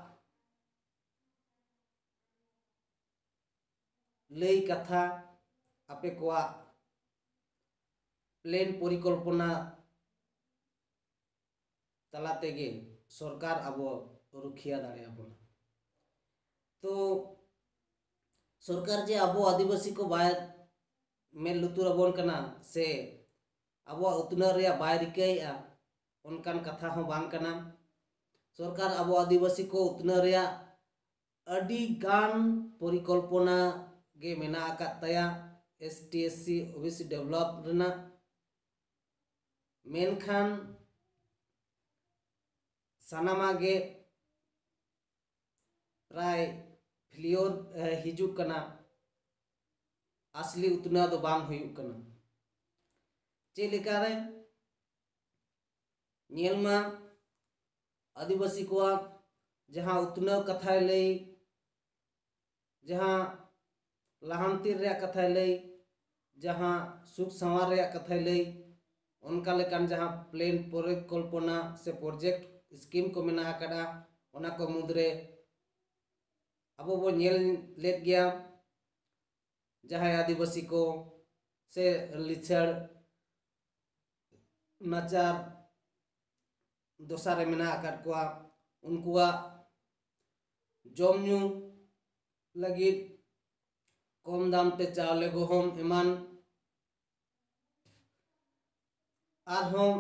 ᱞᱟᱹᱭ ᱠᱟᱛᱷᱟ, ᱟᱯᱮ ᱠᱚᱣᱟᱜ ᱯᱞᱮᱱ ᱯᱚᱨᱤᱠᱚᱞᱯᱚᱱᱟ ᱛᱟᱞᱟ ᱛᱮᱜᱮ ᱥᱚᱨᱠᱟᱨ ᱟᱵᱚ ᱨᱩᱠᱷᱤᱭᱟᱹ ᱫᱟᱲᱮᱭᱟᱵᱚᱱᱟ᱾ ᱛᱚ ᱥᱚᱨᱠᱟᱨ ᱡᱮ ᱟᱵᱚ ᱟᱹᱫᱤᱵᱟᱹᱥᱤ ᱠᱚ ᱵᱟᱭ ᱢᱮᱫ ᱞᱩᱛᱩᱨ ᱟᱵᱚᱱ ᱠᱟᱱᱟ ᱥᱮ ᱟᱵᱚᱣᱟᱜ ᱩᱛᱱᱟᱹᱣ ᱨᱮᱭᱟᱜ ᱵᱟᱭ ᱨᱤᱠᱟᱹᱭᱮᱫᱼᱟ, ᱚᱱᱠᱟᱱ ᱠᱟᱛᱷᱟ ᱦᱚᱸ ᱵᱟᱝ ᱠᱟᱱᱟ᱾ ᱥᱚᱨᱠᱟᱨ ᱟᱵᱚ ᱟᱹᱫᱤᱵᱟᱹᱥᱤ ᱠᱚ ᱩᱛᱱᱟᱹᱣ ᱨᱮᱭᱟᱜ ᱟᱹᱰᱤ ᱜᱟᱱ ᱯᱚᱨᱤᱠᱚᱞᱯᱚᱱᱟ ᱜᱮ ᱢᱮᱱᱟᱜ ᱟᱠᱟᱫ ᱛᱟᱭᱟ S T S C O B C develop ᱨᱮᱱᱟᱜ᱾ ᱢᱮᱱᱠᱷᱟᱱ ᱥᱟᱱᱟᱢᱟᱜ ᱜᱮ ᱯᱨᱟᱭ ᱯᱷᱮᱞᱤᱭᱳᱨ ᱦᱤᱡᱩᱜ ᱠᱟᱱᱟ, ᱟᱥᱞᱤ ᱩᱛᱱᱟᱹᱣ ᱫᱚ ᱵᱟᱝ ᱦᱩᱭᱩᱜ ᱠᱟᱱᱟ᱾ ᱪᱮᱫ ᱞᱮᱠᱟᱨᱮ? ᱧᱮᱞ ᱢᱟ, ᱟᱹᱫᱤᱵᱟᱹᱥᱤ ᱠᱚᱣᱟᱜ ᱡᱟᱦᱟᱸ ᱩᱛᱱᱟᱹᱣ ᱠᱟᱛᱷᱟᱭ ᱞᱟᱹᱭ, ᱡᱟᱦᱟᱸ ᱞᱟᱦᱟᱱᱛᱤ ᱨᱮᱭᱟᱜ ᱠᱟᱛᱷᱟᱭ ᱞᱟᱹᱭ, ᱡᱟᱦᱟᱸ ᱥᱩᱠ ᱥᱟᱶᱟᱨ ᱨᱮᱭᱟᱜ ᱠᱟᱛᱷᱟᱭ ᱞᱟᱹᱭ, ᱚᱱᱠᱟ ᱞᱮᱠᱟᱱ ᱡᱟᱦᱟᱸ ᱯᱞᱮᱱ ᱯᱚᱨᱤᱠᱚᱞᱯᱚᱱᱟ ᱥᱮ ᱯᱨᱚᱡᱮᱠᱴ ᱥᱠᱤᱢ ᱠᱚ ᱢᱮᱱᱟᱜ ᱟᱠᱟᱫᱼᱟ, ᱚᱱᱟ ᱠᱚ ᱢᱩᱫᱽᱨᱮ ᱟᱵᱚ ᱵᱚᱱ ᱧᱮᱞ ᱞᱮᱫ ᱜᱮᱭᱟ, ᱡᱟᱦᱟᱸᱭ ᱟᱹᱫᱤᱵᱟᱹᱥᱤ ᱠᱚ ᱥᱮ ᱞᱤᱪᱟᱹᱲ ᱱᱟᱪᱟᱨ ᱫᱚᱥᱟ ᱨᱮ ᱢᱮᱱᱟᱜ ᱟᱠᱟᱫ ᱠᱚᱣᱟ, ᱩᱱᱠᱩᱣᱟᱜ ᱡᱚᱢ ᱧᱩ ᱞᱟᱹᱜᱤᱫ ᱠᱚᱢ ᱫᱟᱢ ᱛᱮ ᱪᱟᱣᱞᱮ, ᱜᱩᱦᱩᱢ ᱮᱢᱟᱱ, ᱟᱨᱦᱚᱸ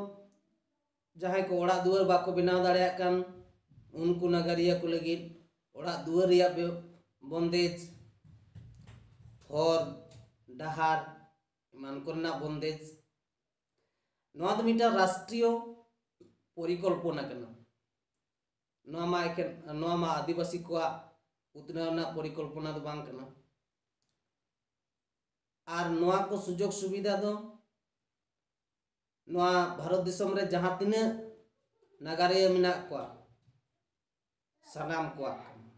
ᱡᱟᱦᱟᱸᱭ ᱠᱚ ᱚᱲᱟᱜ ᱫᱩᱣᱟᱹᱨ ᱵᱟᱠᱚ ᱵᱮᱱᱟᱣ ᱫᱟᱲᱮᱭᱟᱜ ᱠᱟᱱ, ᱩᱱᱠᱩ ᱱᱟᱜᱟᱨᱤᱭᱟᱹ ᱠᱚ ᱞᱟᱹᱜᱤᱫ ᱚᱲᱟᱜ ᱫᱩᱣᱟᱹᱨ ᱨᱮᱭᱟᱜ ᱵᱮ-, ᱵᱚᱱᱫᱮᱡᱽ, ᱦᱚᱨ ᱰᱟᱦᱟᱨ ᱮᱢᱟᱱ ᱠᱚᱨᱮᱱᱟᱜ ᱵᱚᱱᱫᱮᱡᱽ᱾ ᱱᱚᱣᱟ ᱫᱚ ᱢᱤᱫᱴᱟᱝ ᱨᱟᱥᱴᱨᱤᱭᱚ ᱯᱚᱨᱤᱠᱚᱞᱯᱚᱱᱟ ᱠᱟᱱᱟ᱾ ᱱᱚᱣᱟ ᱢᱟ ᱮᱠᱮᱱ, ᱱᱚᱣᱟ ᱢᱟ ᱟᱹᱫᱤᱵᱟᱹᱥᱤ ᱠᱚᱣᱟᱜ ᱩᱛᱱᱟᱹᱣ ᱨᱮᱱᱟᱜ ᱯᱚᱨᱤᱠᱚᱞᱯᱚᱱᱟ ᱫᱚ ᱵᱟᱝ ᱠᱟᱱᱟ᱾ ᱟᱨ ᱱᱚᱣᱟ ᱠᱚ ᱥᱩᱡᱳᱜᱽ ᱥᱩᱵᱤᱫᱷᱟ ᱫᱚ ᱱᱚᱣᱟ ᱵᱷᱟᱨᱚᱛ ᱫᱤᱥᱚᱢ ᱨᱮ ᱡᱟᱦᱟᱸ ᱛᱤᱱᱟᱹᱜ ᱱᱟᱜᱟᱨᱤᱭᱟᱹ ᱢᱮᱱᱟᱜ ᱠᱚᱣᱟ, ᱥᱟᱱᱟᱢ ᱠᱚᱣᱟᱜ ᱠᱟᱱᱟ᱾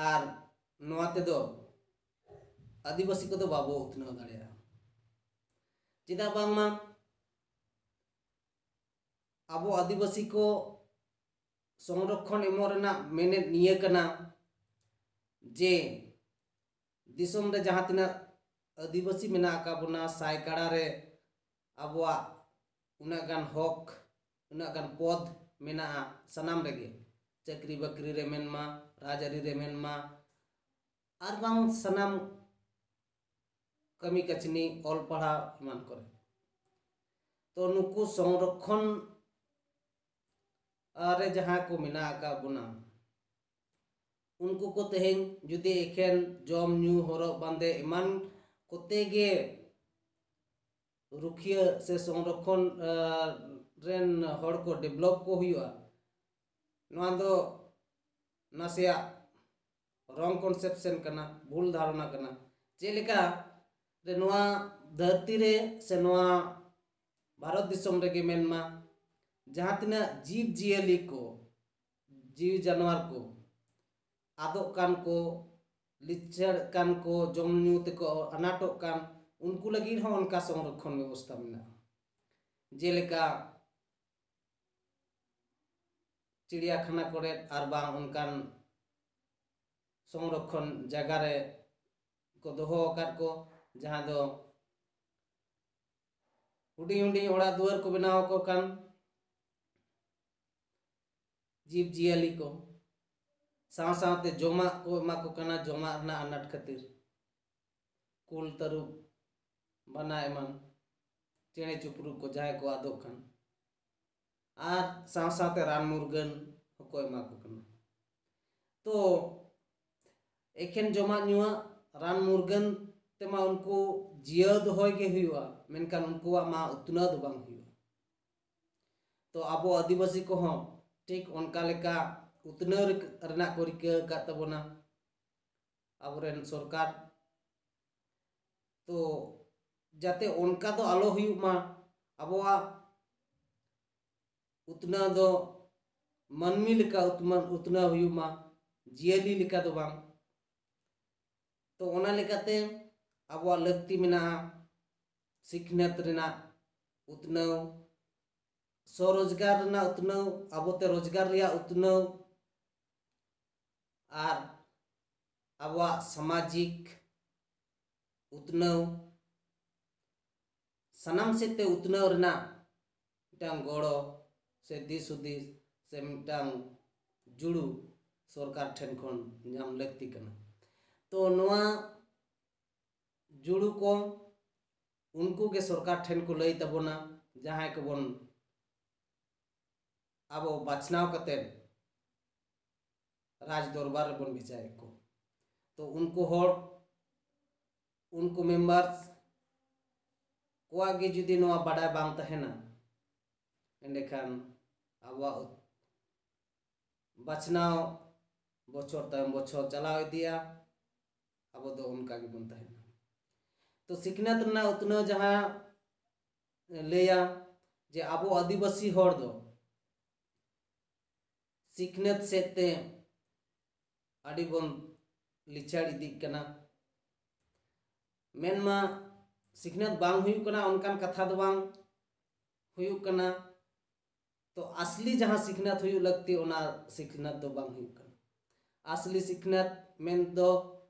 ᱟᱨ ᱱᱚᱣᱟ ᱛᱮᱫᱚ ᱟᱹᱫᱤᱵᱟᱹᱥᱤ ᱠᱚᱫᱚ ᱵᱟᱵᱚ ᱩᱛᱱᱟᱹᱣ ᱫᱟᱲᱮᱭᱟᱜᱼᱟ᱾ ᱪᱮᱫᱟᱜ ᱵᱟᱝᱢᱟ ᱟᱵᱚ ᱟᱹᱫᱤᱵᱟᱹᱥᱤ ᱠᱚ ᱥᱚᱝᱨᱚᱠᱷᱚᱱ ᱮᱢᱚᱜ ᱨᱮᱱᱟᱜ ᱢᱮᱱᱮᱫ ᱱᱤᱭᱟᱹ ᱠᱟᱱᱟ ᱡᱮ ᱫᱤᱥᱚᱢ ᱨᱮ ᱡᱟᱦᱟᱸ ᱛᱤᱱᱟᱹᱜ ᱟᱹᱫᱤᱵᱟᱹᱥᱤ ᱢᱮᱱᱟᱜ ᱟᱠᱟᱫ ᱵᱚᱱᱟ, ᱥᱟᱭ ᱠᱟᱲᱟ ᱨᱮ ᱟᱵᱚᱣᱟᱜ ᱩᱱᱟᱹᱜ ᱜᱟᱱ ᱦᱚᱠ, ᱩᱱᱟᱹᱜ ᱜᱟᱱ ᱯᱚᱫᱽ ᱢᱮᱱᱟᱜᱼᱟ ᱥᱟᱱᱟᱢ ᱨᱮᱜᱮ, ᱪᱟᱹᱠᱨᱤ ᱵᱟᱹᱠᱨᱤ ᱨᱮ ᱢᱮᱱᱢᱟ, ᱨᱟᱡᱽᱟᱹᱨᱤ ᱨᱮ ᱢᱮᱱᱢᱟ, ᱟᱨ ᱵᱟᱝ ᱥᱟᱱᱟᱢ ᱠᱟᱹᱢᱤ ᱠᱟᱹᱪᱱᱤ, ᱚᱞ ᱯᱟᱲᱦᱟᱣ ᱮᱢᱟᱱ ᱠᱚᱨᱮ᱾ ᱛᱚ ᱱᱩᱠᱩ ᱥᱚᱝᱨᱚᱠᱷᱚᱱ ᱨᱮ ᱡᱟᱦᱟᱸ ᱠᱚ ᱢᱮᱱᱟᱜ ᱟᱠᱟᱫ ᱵᱚᱱᱟ, ᱩᱱᱠᱩ ᱠᱚ ᱛᱮᱦᱮᱧ ᱡᱩᱫᱤ ᱮᱠᱷᱮᱱ ᱡᱚᱢ ᱧᱩ, ᱦᱚᱨᱚᱜ ᱵᱟᱸᱫᱮ ᱮᱢᱟᱱ ᱠᱚᱛᱮ ᱜᱮ ᱨᱩᱠᱷᱤᱭᱟᱹ ᱥᱮ ᱥᱚᱝᱨᱚᱠᱷᱚᱱ, ᱟᱸ, ᱨᱮᱱ ᱦᱚᱲ ᱠᱚ ᱰᱮᱵᱷᱞᱚᱯ ᱠᱚ ᱦᱩᱭᱩᱜᱼᱟ, ᱱᱚᱣᱟ ᱫᱚ ᱱᱟᱥᱮᱭᱟᱜ ᱨᱚᱝ ᱠᱚᱱᱥᱮᱯᱥᱮᱱ ᱠᱟᱱᱟ, ᱵᱷᱩᱞ ᱫᱷᱟᱨᱚᱱᱟ ᱠᱟᱱᱟ᱾ ᱪᱮᱫ ᱞᱮᱠᱟ ᱨᱮ ᱱᱚᱣᱟ ᱫᱷᱟᱹᱨᱛᱤ ᱨᱮ ᱥᱮ ᱱᱚᱣᱟ ᱵᱷᱟᱨᱚᱛ ᱫᱤᱥᱚᱢ ᱨᱮᱜᱮ ᱢᱮᱱᱢᱟ, ᱡᱟᱦᱟᱸ ᱛᱤᱱᱟᱹᱜ ᱡᱤᱵᱽ ᱡᱤᱭᱟᱹᱞᱤ ᱠᱚ, ᱡᱤᱣᱤ ᱡᱟᱱᱣᱟᱨ ᱠᱚ ᱟᱫᱚᱜ ᱠᱟᱱ ᱠᱚ, ᱞᱤᱪᱟᱹᱲ ᱠᱟᱱ ᱠᱚ, ᱡᱚᱢ ᱧᱩ ᱛᱮᱠᱚ ᱟᱱᱟᱴᱚᱜ ᱠᱟᱱ, ᱩᱱᱠᱩ ᱞᱟᱹᱜᱤᱫ ᱦᱚᱸ ᱚᱱᱠᱟ ᱥᱚᱝᱨᱚᱠᱷᱚᱱ ᱵᱮᱵᱚᱥᱛᱷᱟ ᱢᱮᱱᱟᱜᱼᱟ᱾ ᱡᱮᱞᱮᱠᱟ ᱪᱤᱲᱤᱭᱟᱠᱷᱟᱱᱟ ᱠᱚᱨᱮ ᱟᱨ ᱵᱟᱝ ᱚᱱᱠᱟᱱ ᱥᱚᱝᱨᱚᱠᱷᱚᱱ ᱡᱟᱭᱜᱟ ᱨᱮ ᱠᱚ ᱫᱚᱦᱚ ᱟᱠᱟᱫ ᱠᱚ, ᱡᱟᱦᱟᱸ ᱫᱚ ᱦᱩᱰᱤᱧ ᱦᱩᱰᱤᱧ ᱚᱲᱟᱜ ᱫᱩᱣᱟᱹᱨ ᱠᱚ ᱵᱮᱱᱟᱣ ᱟᱠᱚ ᱠᱟᱱ ᱡᱤᱵᱽ ᱡᱤᱭᱟᱹᱞᱤ ᱠᱚ, ᱥᱟᱶ ᱥᱟᱶᱛᱮ ᱡᱚᱢᱟᱜ ᱠᱚ ᱮᱢᱟ ᱠᱚ ᱠᱟᱱᱟ, ᱡᱚᱢᱟᱜ ᱨᱮᱱᱟᱜ ᱟᱱᱟᱴ ᱠᱷᱟᱹᱛᱤᱨ ᱠᱩᱞ, ᱛᱟᱹᱨᱩᱵ, ᱵᱟᱱᱟ ᱮᱢᱟᱱ ᱪᱮᱬᱮ ᱪᱤᱯᱨᱩᱫ ᱠᱚ ᱡᱟᱦᱟᱸᱭ ᱠᱚ ᱟᱫᱚᱜ ᱠᱟᱱ, ᱟᱨ ᱥᱟᱶ ᱥᱟᱶᱛᱮ ᱨᱟᱱ ᱢᱩᱨᱜᱟᱹᱱ ᱦᱚᱸᱠᱚ ᱮᱢᱟ ᱠᱚ ᱠᱟᱱᱟ᱾ ᱛᱚ ᱮᱠᱷᱮᱱ ᱡᱚᱢᱟᱜ ᱧᱩᱣᱟᱜ, ᱨᱟᱱ ᱢᱩᱨᱜᱟᱹᱱ ᱛᱮᱢᱟ ᱩᱱᱠᱩ ᱡᱤᱭᱟᱹᱣ ᱫᱚᱦᱚᱭ ᱜᱮ ᱦᱩᱭᱩᱜᱼᱟ, ᱢᱮᱱᱠᱷᱟᱱ ᱩᱱᱠᱩᱣᱟᱜ ᱢᱟ ᱩᱛᱱᱟᱹᱣ ᱫᱚ ᱵᱟᱝ ᱦᱩᱭᱩᱜᱼᱟ᱾ ᱛᱚ ᱟᱵᱚ ᱟᱹᱫᱤᱵᱟᱹᱥᱤ ᱠᱚᱦᱚᱸ ᱴᱷᱤᱠ ᱚᱱᱠᱟ ᱞᱮᱠᱟ ᱩᱛᱱᱟᱹᱣ ᱨᱮᱱᱟᱜ ᱠᱚ ᱨᱤᱠᱟᱹ ᱟᱠᱟᱫ ᱛᱟᱵᱚᱱᱟ ᱟᱵᱚᱨᱮᱱ ᱥᱚᱨᱠᱟᱨ᱾ ᱛᱚ ᱡᱟᱛᱮ ᱚᱱᱠᱟ ᱫᱚ ᱟᱞᱚ ᱦᱩᱭᱩᱜ ᱢᱟ, ᱟᱵᱚᱣᱟᱜ ᱩᱛᱱᱟᱹᱣ ᱫᱚ ᱢᱟᱹᱱᱢᱤ ᱞᱮᱠᱟ ᱩᱛᱢᱟᱹ-, ᱩᱛᱱᱟᱹᱣ ᱦᱩᱭᱩᱜ ᱢᱟ, ᱡᱤᱭᱟᱹᱞᱤ ᱞᱮᱠᱟ ᱫᱚ ᱵᱟᱝ᱾ ᱛᱚ ᱚᱱᱟ ᱞᱮᱠᱟᱛᱮ ᱟᱵᱚᱣᱟᱜ ᱞᱟᱹᱠᱛᱤ ᱢᱮᱱᱟᱜᱼᱟ ᱥᱤᱠᱷᱱᱟᱹᱛ ᱨᱮᱱᱟᱜ ᱩᱛᱱᱟᱹᱣ, ᱥᱚᱨᱳᱡᱽᱜᱟᱨ ᱨᱮᱱᱟᱜ ᱩᱛᱱᱟᱹᱣ, ᱟᱵᱚᱛᱮ ᱨᱳᱡᱽᱜᱟᱨ ᱨᱮᱭᱟᱜ ᱩᱛᱱᱟᱹᱣ, ᱟᱨ ᱟᱵᱚᱣᱟᱜ ᱥᱟᱢᱟᱡᱤᱠ ᱩᱛᱱᱟᱹᱣ, ᱥᱟᱱᱟᱢ ᱥᱮᱫ ᱛᱮ ᱩᱛᱱᱟᱹᱣ ᱨᱮᱱᱟᱜ ᱢᱤᱫᱴᱟᱝ ᱜᱚᱲᱚ ᱥᱮ ᱫᱤᱥ ᱦᱩᱫᱤᱥ ᱥᱮ ᱢᱤᱫᱴᱟᱝ ᱡᱩᱲᱩ ᱥᱚᱨᱠᱟᱨ ᱴᱷᱮᱱ ᱠᱷᱚᱱ ᱧᱟᱢ ᱞᱟᱹᱠᱛᱤ ᱠᱟᱱᱟ᱾ ᱛᱚ ᱱᱚᱣᱟ ᱡᱩᱲᱩ ᱠᱚ ᱩᱱᱠᱩ ᱜᱮ ᱥᱚᱨᱠᱟᱨ ᱴᱷᱮᱱ ᱠᱚ ᱞᱟᱹᱭ ᱛᱟᱵᱚᱱᱟ, ᱡᱟᱦᱟᱸᱭ ᱠᱚᱵᱚᱱ ᱟᱵᱚ ᱵᱟᱪᱷᱱᱟᱣ ᱠᱟᱛᱮᱫ ᱨᱟᱡᱽ ᱫᱚᱨᱵᱟᱨ ᱨᱮᱵᱚᱱ ᱵᱷᱮᱡᱟᱭᱮᱫ ᱠᱚ᱾ ᱛᱚ ᱩᱱᱠᱩ ᱦᱚᱲ, ᱩᱱᱠᱩ members ᱠᱚᱣᱟᱜ ᱜᱮ ᱡᱩᱫᱤ ᱱᱚᱣᱟ ᱵᱟᱰᱟᱭ ᱵᱟᱝ ᱛᱟᱦᱮᱱᱟ, ᱮᱸᱰᱮᱠᱷᱟᱱ ᱟᱵᱚᱣᱟᱜ ᱩᱛ-, ᱵᱟᱪᱷᱱᱟᱣ ᱵᱚᱪᱷᱚᱨ ᱛᱟᱭᱚᱢ ᱵᱚᱪᱷᱚᱨ ᱪᱟᱞᱟᱣ ᱤᱫᱤᱜᱼᱟ, ᱟᱵᱚ ᱫᱚ ᱚᱱᱠᱟ ᱜᱮᱵᱚᱱ ᱛᱟᱦᱮᱱᱟ᱾ ᱛᱚ ᱥᱤᱠᱷᱱᱟᱹᱛ ᱨᱮᱱᱟᱜ ᱩᱛᱱᱟᱹᱣ ᱡᱟᱦᱟᱸ ᱞᱟᱹᱭᱟ ᱡᱮ ᱟᱵᱚ ᱟᱹᱫᱤᱵᱟᱹᱥᱤ ᱦᱚᱲ ᱫᱚ ᱥᱤᱠᱷᱱᱟᱹᱛ ᱥᱮᱫ ᱛᱮ ᱟᱹᱰᱤ ᱵᱚᱱ ᱞᱤᱪᱟᱹᱲ ᱤᱫᱤᱜ ᱠᱟᱱᱟ᱾ ᱢᱮᱱᱢᱟ ᱥᱤᱠᱷᱱᱟᱹᱛ ᱵᱟᱝ ᱦᱩᱭᱩᱜ ᱠᱟᱱᱟ, ᱚᱱᱠᱟᱱ ᱠᱟᱛᱷᱟ ᱫᱚ ᱵᱟᱝ ᱦᱩᱭᱩᱜ ᱠᱟᱱᱟ᱾ ᱛᱚ ᱟᱥᱞᱤ ᱡᱟᱦᱟᱸ ᱥᱤᱠᱷᱱᱟᱹᱛ ᱦᱩᱭᱩᱜ ᱞᱟᱹᱠᱛᱤ, ᱚᱱᱟ ᱥᱤᱠᱷᱱᱟᱹᱛ ᱫᱚ ᱵᱟᱝ ᱦᱩᱭᱩᱜ ᱠᱟᱱᱟ᱾ ᱟᱥᱞᱤ ᱥᱤᱠᱷᱱᱟᱹᱛ ᱢᱮᱱ ᱫᱚ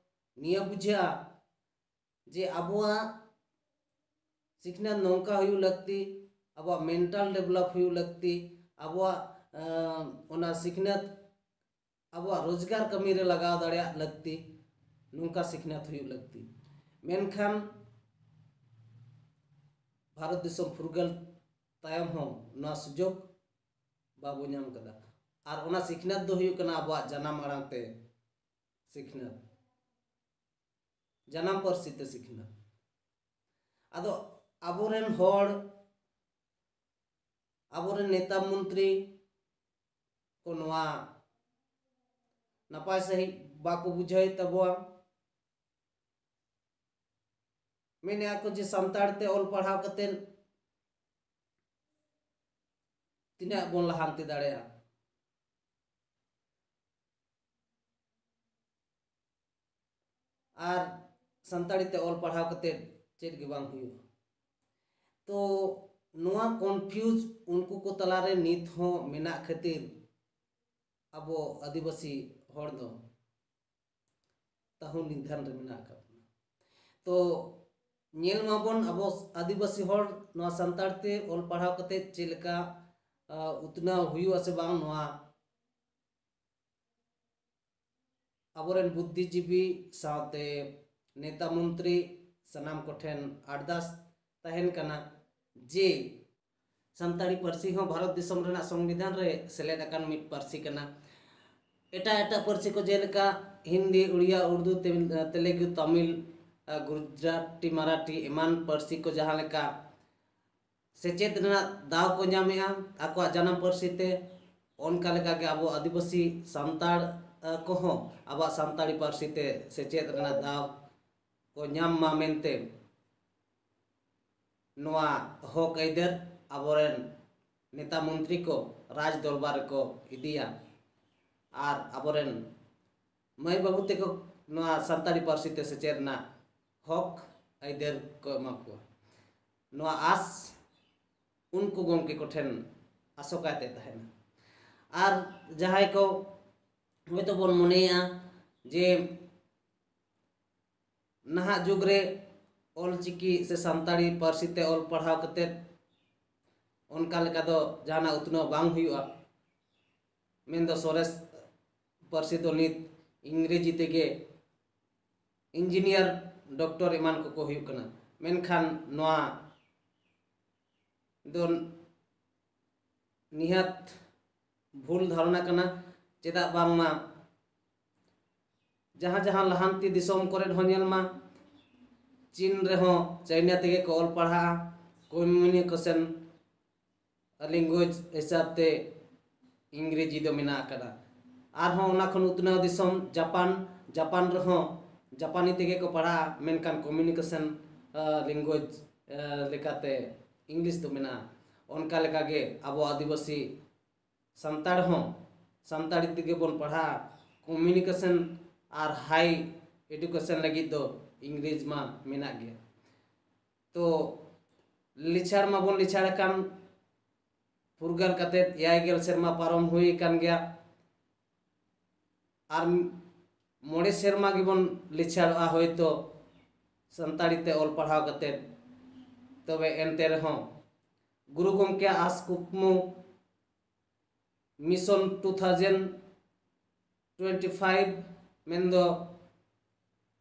ᱱᱤᱭᱟᱹ ᱵᱩᱡᱷᱟᱹᱜᱼᱟ ᱡᱮ ᱟᱵᱚᱣᱟᱜ ᱥᱤᱠᱷᱱᱟᱹᱛ ᱱᱚᱝᱠᱟ ᱦᱩᱭᱩᱜ ᱞᱟᱹᱠᱛᱤ, ᱟᱵᱚᱣᱟᱜ mental develop ᱦᱩᱭᱩᱜ ᱞᱟᱹᱠᱛᱤ, ᱟᱵᱚᱣᱟᱜ ᱟᱸ, ᱚᱱᱟ ᱥᱤᱠᱷᱱᱟᱹᱛ ᱟᱵᱚᱣᱟᱜ ᱨᱳᱡᱽᱜᱟᱨ ᱠᱟᱹᱢᱤ ᱨᱮ ᱞᱟᱜᱟᱣ ᱫᱟᱲᱮᱭᱟᱜ ᱞᱟᱹᱠᱛᱤ, ᱱᱚᱝᱠᱟ ᱥᱤᱠᱷᱱᱟᱹᱛ ᱦᱩᱭᱩᱜ ᱞᱟᱹᱠᱛᱤ᱾ ᱢᱮᱱᱠᱷᱟᱱ ᱵᱷᱟᱨᱚᱛ ᱫᱤᱥᱚᱢ ᱯᱷᱩᱨᱜᱟᱹᱞ ᱛᱟᱭᱚᱢ ᱦᱚᱸ ᱱᱚᱣᱟ ᱥᱩᱡᱳᱜᱽ ᱵᱟᱵᱚ ᱧᱟᱢ ᱠᱟᱫᱟ᱾ ᱟᱨ ᱚᱱᱟ ᱥᱤᱠᱷᱱᱟᱹᱛ ᱫᱚ ᱦᱩᱭᱩᱜ ᱠᱟᱱᱟ ᱟᱵᱚᱣᱟᱜ ᱡᱟᱱᱟᱢ ᱟᱲᱟᱝ ᱛᱮ ᱥᱤᱠᱷᱱᱟᱹᱛ, ᱡᱟᱱᱟᱢ ᱯᱟᱹᱨᱥᱤ ᱛᱮ ᱥᱤᱠᱷᱱᱟᱹᱛ᱾ ᱟᱫᱚ ᱟᱵᱚᱨᱮᱱ ᱦᱚᱲ, ᱟᱵᱚᱨᱮᱱ ᱱᱮᱛᱟ ᱢᱚᱱᱛᱨᱤ ᱠᱚ ᱱᱚᱣᱟ ᱱᱟᱯᱟᱭ ᱥᱟᱺᱦᱤᱡ ᱵᱟᱠᱚ ᱵᱩᱡᱷᱟᱹᱣᱮᱫ ᱛᱟᱵᱚᱣᱟ᱾ ᱢᱮᱱᱮᱫᱼᱟ ᱠᱚ ᱡᱮ ᱥᱟᱱᱛᱟᱲ ᱛᱮ ᱚᱞ ᱯᱟᱲᱦᱟᱣ ᱠᱟᱛᱮᱫ ᱛᱤᱱᱟᱹᱜ ᱵᱚᱱ ᱞᱟᱦᱟᱱᱛᱤ ᱫᱟᱲᱮᱭᱟᱜᱼᱟ, ᱟᱨ ᱥᱟᱱᱛᱟᱲᱤ ᱛᱮ ᱚᱞ ᱯᱟᱲᱦᱟᱣ ᱠᱟᱛᱮᱫ ᱪᱮᱫ ᱜᱮ ᱵᱟᱝ ᱦᱩᱭᱩᱜᱼᱟ᱾ ᱛᱚ ᱱᱚᱣᱟ confuse ᱩᱱᱠᱩ ᱠᱚ ᱛᱟᱞᱟᱨᱮ ᱱᱤᱛ ᱦᱚᱸ ᱢᱮᱱᱟᱜ ᱠᱷᱟᱹᱛᱤᱨ ᱟᱵᱚ ᱟᱹᱫᱤᱵᱟᱹᱥᱤ ᱦᱚᱲ ᱫᱚ ᱛᱟᱹᱦᱩ ᱱᱤᱫᱷᱟᱱ ᱨᱮ ᱢᱮᱱᱟᱜ ᱟᱠᱟᱫ ᱵᱚᱱᱟ᱾ ᱛᱚ ᱧᱮᱞ ᱢᱟᱵᱚᱱ ᱟᱵᱚ ᱟᱹᱫᱤᱵᱟᱹᱥᱤ ᱦᱚᱲ ᱱᱚᱣᱟ ᱥᱟᱱᱛᱟᱲ ᱛᱮ ᱚᱞ ᱯᱟᱲᱦᱟᱣ ᱠᱟᱛᱮᱫ ᱪᱮᱫ ᱞᱮᱠᱟ, ᱟ, ᱩᱛᱱᱟᱹᱣ ᱦᱩᱭᱩᱜᱼᱟ ᱥᱮ ᱵᱟᱝ, ᱱᱚᱣᱟ ᱟᱵᱚᱨᱮᱱ ᱵᱩᱫᱽᱫᱷᱤᱡᱤᱵᱤ ᱥᱟᱶᱛᱮ ᱱᱮᱛᱟ ᱢᱚᱱᱛᱨᱤ ᱥᱟᱱᱟᱢ ᱠᱚᱴᱷᱮᱱ ᱟᱨᱫᱟᱥ ᱛᱟᱦᱮᱱ ᱠᱟᱱᱟ ᱡᱮ ᱥᱟᱱᱛᱟᱲᱤ ᱯᱟᱹᱨᱥᱤ ᱦᱚᱸ ᱵᱷᱟᱨᱚᱛ ᱫᱤᱥᱚᱢ ᱨᱮᱱᱟᱜ ᱥᱚᱝᱵᱤᱫᱷᱟᱱ ᱨᱮ ᱥᱮᱞᱮᱫ ᱟᱠᱟᱱ ᱢᱤᱫ ᱯᱟᱹᱨᱥᱤ ᱠᱟᱱᱟ᱾ ᱮᱴᱟᱜ ᱮᱴᱟᱜ ᱯᱟᱹᱨᱥᱤ ᱠᱚ ᱡᱮᱞᱮᱠᱟ ᱦᱤᱱᱫᱤ, ᱩᱲᱤᱭᱟ, ᱩᱨᱫᱩ, ᱛᱮᱢᱤᱞ-, ᱛᱮᱞᱮᱜᱩ, ᱛᱟᱢᱤᱞ, ᱟ, ᱜᱩᱡᱽᱨᱟᱴᱤ, ᱢᱟᱨᱟᱴᱷᱤ ᱮᱢᱟᱱ ᱯᱟᱹᱨᱥᱤ ᱠᱚ ᱡᱟᱦᱟᱸ ᱞᱮᱠᱟ ᱥᱮᱪᱮᱫ ᱨᱮᱱᱟᱜ ᱫᱟᱣ ᱠᱚ ᱧᱟᱢᱮᱜᱼᱟ ᱟᱠᱚᱣᱟᱜ ᱡᱟᱱᱟᱢ ᱯᱟᱹᱨᱥᱤ ᱛᱮ, ᱚᱱᱠᱟ ᱞᱮᱠᱟᱜᱮ ᱟᱵᱚ ᱟᱹᱫᱤᱵᱟᱹᱥᱤ ᱥᱟᱱᱛᱟᱲ, ᱟ, ᱠᱚᱦᱚᱸ ᱟᱵᱚᱣᱟᱜ ᱥᱟᱱᱛᱟᱲᱤ ᱯᱟᱹᱨᱥᱤ ᱛᱮ ᱥᱮᱪᱮᱫ ᱨᱮᱱᱟᱜ ᱫᱟᱣ ᱠᱚ ᱧᱟᱢ ᱢᱟ ᱢᱮᱱᱛᱮ ᱱᱚᱣᱟ ᱦᱚᱠ ᱟᱹᱭᱫᱟᱹᱨ ᱟᱵᱚᱨᱮᱱ ᱱᱮᱛᱟ ᱢᱚᱱᱛᱨᱤ ᱠᱚ ᱨᱟᱡᱽ ᱫᱚᱨᱵᱟᱨ ᱨᱮᱠᱚ ᱤᱫᱤᱭᱟ ᱟᱨ ᱟᱵᱚᱨᱮᱱ ᱢᱟᱹᱭ ᱵᱟᱹᱵᱩ ᱛᱮᱠᱚ ᱱᱚᱣᱟ ᱥᱟᱱᱛᱟᱲᱤ ᱯᱟᱹᱨᱥᱤ ᱛᱮ ᱥᱮᱪᱮᱫ ᱨᱮᱱᱟᱜ ᱦᱚᱠ ᱟᱹᱭᱫᱟᱹᱨ ᱠᱚ ᱮᱢᱟ ᱠᱚᱣᱟ᱾ ᱱᱚᱣᱟ ᱟᱥ ᱩᱱᱠᱩ ᱜᱚᱢᱠᱮ ᱠᱚᱴᱷᱮᱱ ᱟᱥᱚᱠᱟᱭᱛᱮ ᱛᱟᱦᱮᱱᱟ᱾ ᱟᱨ ᱡᱟᱦᱟᱸᱭ ᱠᱚ ᱦᱚᱭᱛᱳ ᱵᱚᱱ ᱢᱚᱱᱮᱭᱟ ᱡᱮ ᱱᱟᱦᱟᱜ ᱡᱩᱜᱽ ᱨᱮ ᱚᱞᱪᱤᱠᱤ ᱥᱮ ᱥᱟᱱᱛᱟᱲᱤ ᱯᱟᱹᱨᱥᱤ ᱛᱮ ᱚᱞ ᱯᱟᱲᱦᱟᱣ ᱠᱟᱛᱮᱫ ᱚᱱᱠᱟ ᱞᱮᱠᱟ ᱫᱚ ᱡᱟᱦᱟᱱᱟᱜ ᱩᱛᱱᱟᱹᱣ ᱵᱟᱝ ᱦᱩᱭᱩᱜᱼᱟ, ᱢᱮᱱᱫᱚ ᱥᱚᱨᱮᱥ ᱯᱟᱹᱨᱥᱤ ᱫᱚ ᱱᱤᱛ ᱤᱝᱨᱮᱡᱤ ᱛᱮᱜᱮ, ᱤᱧᱡᱤᱱᱤᱭᱟᱨ, ᱰᱚᱠᱴᱚᱨ ᱮᱢᱟᱱ ᱠᱚᱠᱚ ᱦᱩᱭᱩᱜ ᱠᱟᱱᱟ᱾ ᱢᱮᱱᱠᱷᱟᱱ ᱱᱚᱣᱟ ᱫᱚ ᱱᱤᱦᱟᱹᱛ ᱵᱷᱩᱞ ᱫᱷᱟᱨᱚᱱᱟ ᱠᱟᱱᱟ᱾ ᱪᱮᱫᱟᱜ ᱵᱟᱝᱢᱟ ᱡᱟᱦᱟᱸ ᱡᱟᱦᱟᱸ ᱞᱟᱦᱟᱱᱛᱤ ᱫᱤᱥᱚᱢ ᱠᱚᱨᱮ ᱦᱚᱸ ᱧᱮᱞ ᱢᱟ, ᱪᱤᱱ ᱨᱮᱦᱚᱸ ᱪᱟᱭᱱᱟ ᱛᱮᱜᱮ ᱠᱚ ᱚᱞ ᱯᱟᱲᱦᱟᱜᱼᱟ, ᱠᱚᱢᱤᱭᱩᱱᱤᱠᱮᱥᱚᱱ ᱞᱮᱝᱜᱩᱭᱮᱡᱽ ᱦᱤᱥᱟᱹᱵ ᱛᱮ ᱤᱝᱨᱮᱡᱤ ᱫᱚ ᱢᱮᱱᱟᱜ ᱟᱠᱟᱫᱟ᱾ ᱟᱨᱦᱚᱸ ᱚᱱᱟ ᱠᱷᱚᱱ ᱩᱛᱱᱟᱹᱣ ᱫᱤᱥᱚᱢ ᱡᱟᱯᱟᱱ, ᱡᱟᱯᱟᱱ ᱨᱮᱦᱚᱸ ᱡᱟᱯᱟᱱᱤ ᱛᱮᱜᱮ ᱠᱚ ᱯᱟᱲᱦᱟᱜᱼᱟ, ᱢᱮᱱᱠᱷᱟᱱ ᱠᱚᱢᱤᱭᱩᱱᱤᱠᱮᱥᱚᱱ ᱞᱮᱝᱜᱩᱭᱮᱡᱽ ᱞᱮᱠᱟᱛᱮ ᱤᱝᱞᱤᱥ ᱫᱚ ᱢᱮᱱᱟᱜᱼᱟ᱾ ᱚᱱᱠᱟ ᱞᱮᱠᱟᱜᱮ ᱟᱵᱚ ᱟᱹᱫᱤᱵᱟᱹᱥᱤ ᱥᱟᱱᱛᱟᱲ ᱦᱚᱸ ᱥᱟᱱᱛᱟᱲᱤ ᱛᱮᱜᱮ ᱵᱚᱱ ᱯᱟᱲᱦᱟᱜᱼᱟ᱾ ᱠᱚᱢᱤᱭᱩᱱᱤᱠᱮᱥᱚᱱ ᱟᱨ ᱦᱟᱭ ᱮᱰᱩᱠᱮᱥᱚᱱ ᱞᱟᱹᱜᱤᱫ ᱫᱚ ᱤᱝᱨᱮᱡᱽ ᱢᱟ ᱢᱮᱱᱟᱜ ᱜᱮᱭᱟ᱾ ᱛᱚ ᱞᱤᱪᱷᱟᱲ ᱢᱟᱵᱚᱱ ᱞᱤᱪᱷᱟᱲ ᱟᱠᱟᱱ, ᱯᱷᱩᱨᱜᱟᱹᱞ ᱠᱟᱛᱮᱫ ᱮᱭᱟᱭ ᱜᱮᱞ ᱥᱮᱨᱢᱟ ᱯᱟᱨᱚᱢ ᱦᱩᱭ ᱟᱠᱟᱱ ᱜᱮᱭᱟ᱾ ᱟᱨ ᱢᱚᱬᱮ ᱥᱮᱨᱢᱟ ᱜᱮᱵᱚᱱ ᱞᱤᱪᱷᱟᱲᱚᱜᱼᱟ ᱦᱳᱭᱛᱳ ᱥᱟᱱᱛᱟᱲᱤ ᱛᱮ ᱚᱞ ᱯᱟᱲᱦᱟᱣ ᱠᱟᱛᱮᱫ᱾ ᱛᱚᱵᱮ ᱮᱱᱛᱮ ᱨᱮᱦᱚᱸ ᱜᱩᱨᱩ ᱜᱚᱢᱠᱮᱭᱟᱜ ᱟᱥ ᱠᱩᱠᱢᱩ mission two thousand twenty five, ᱢᱮᱱᱫᱚ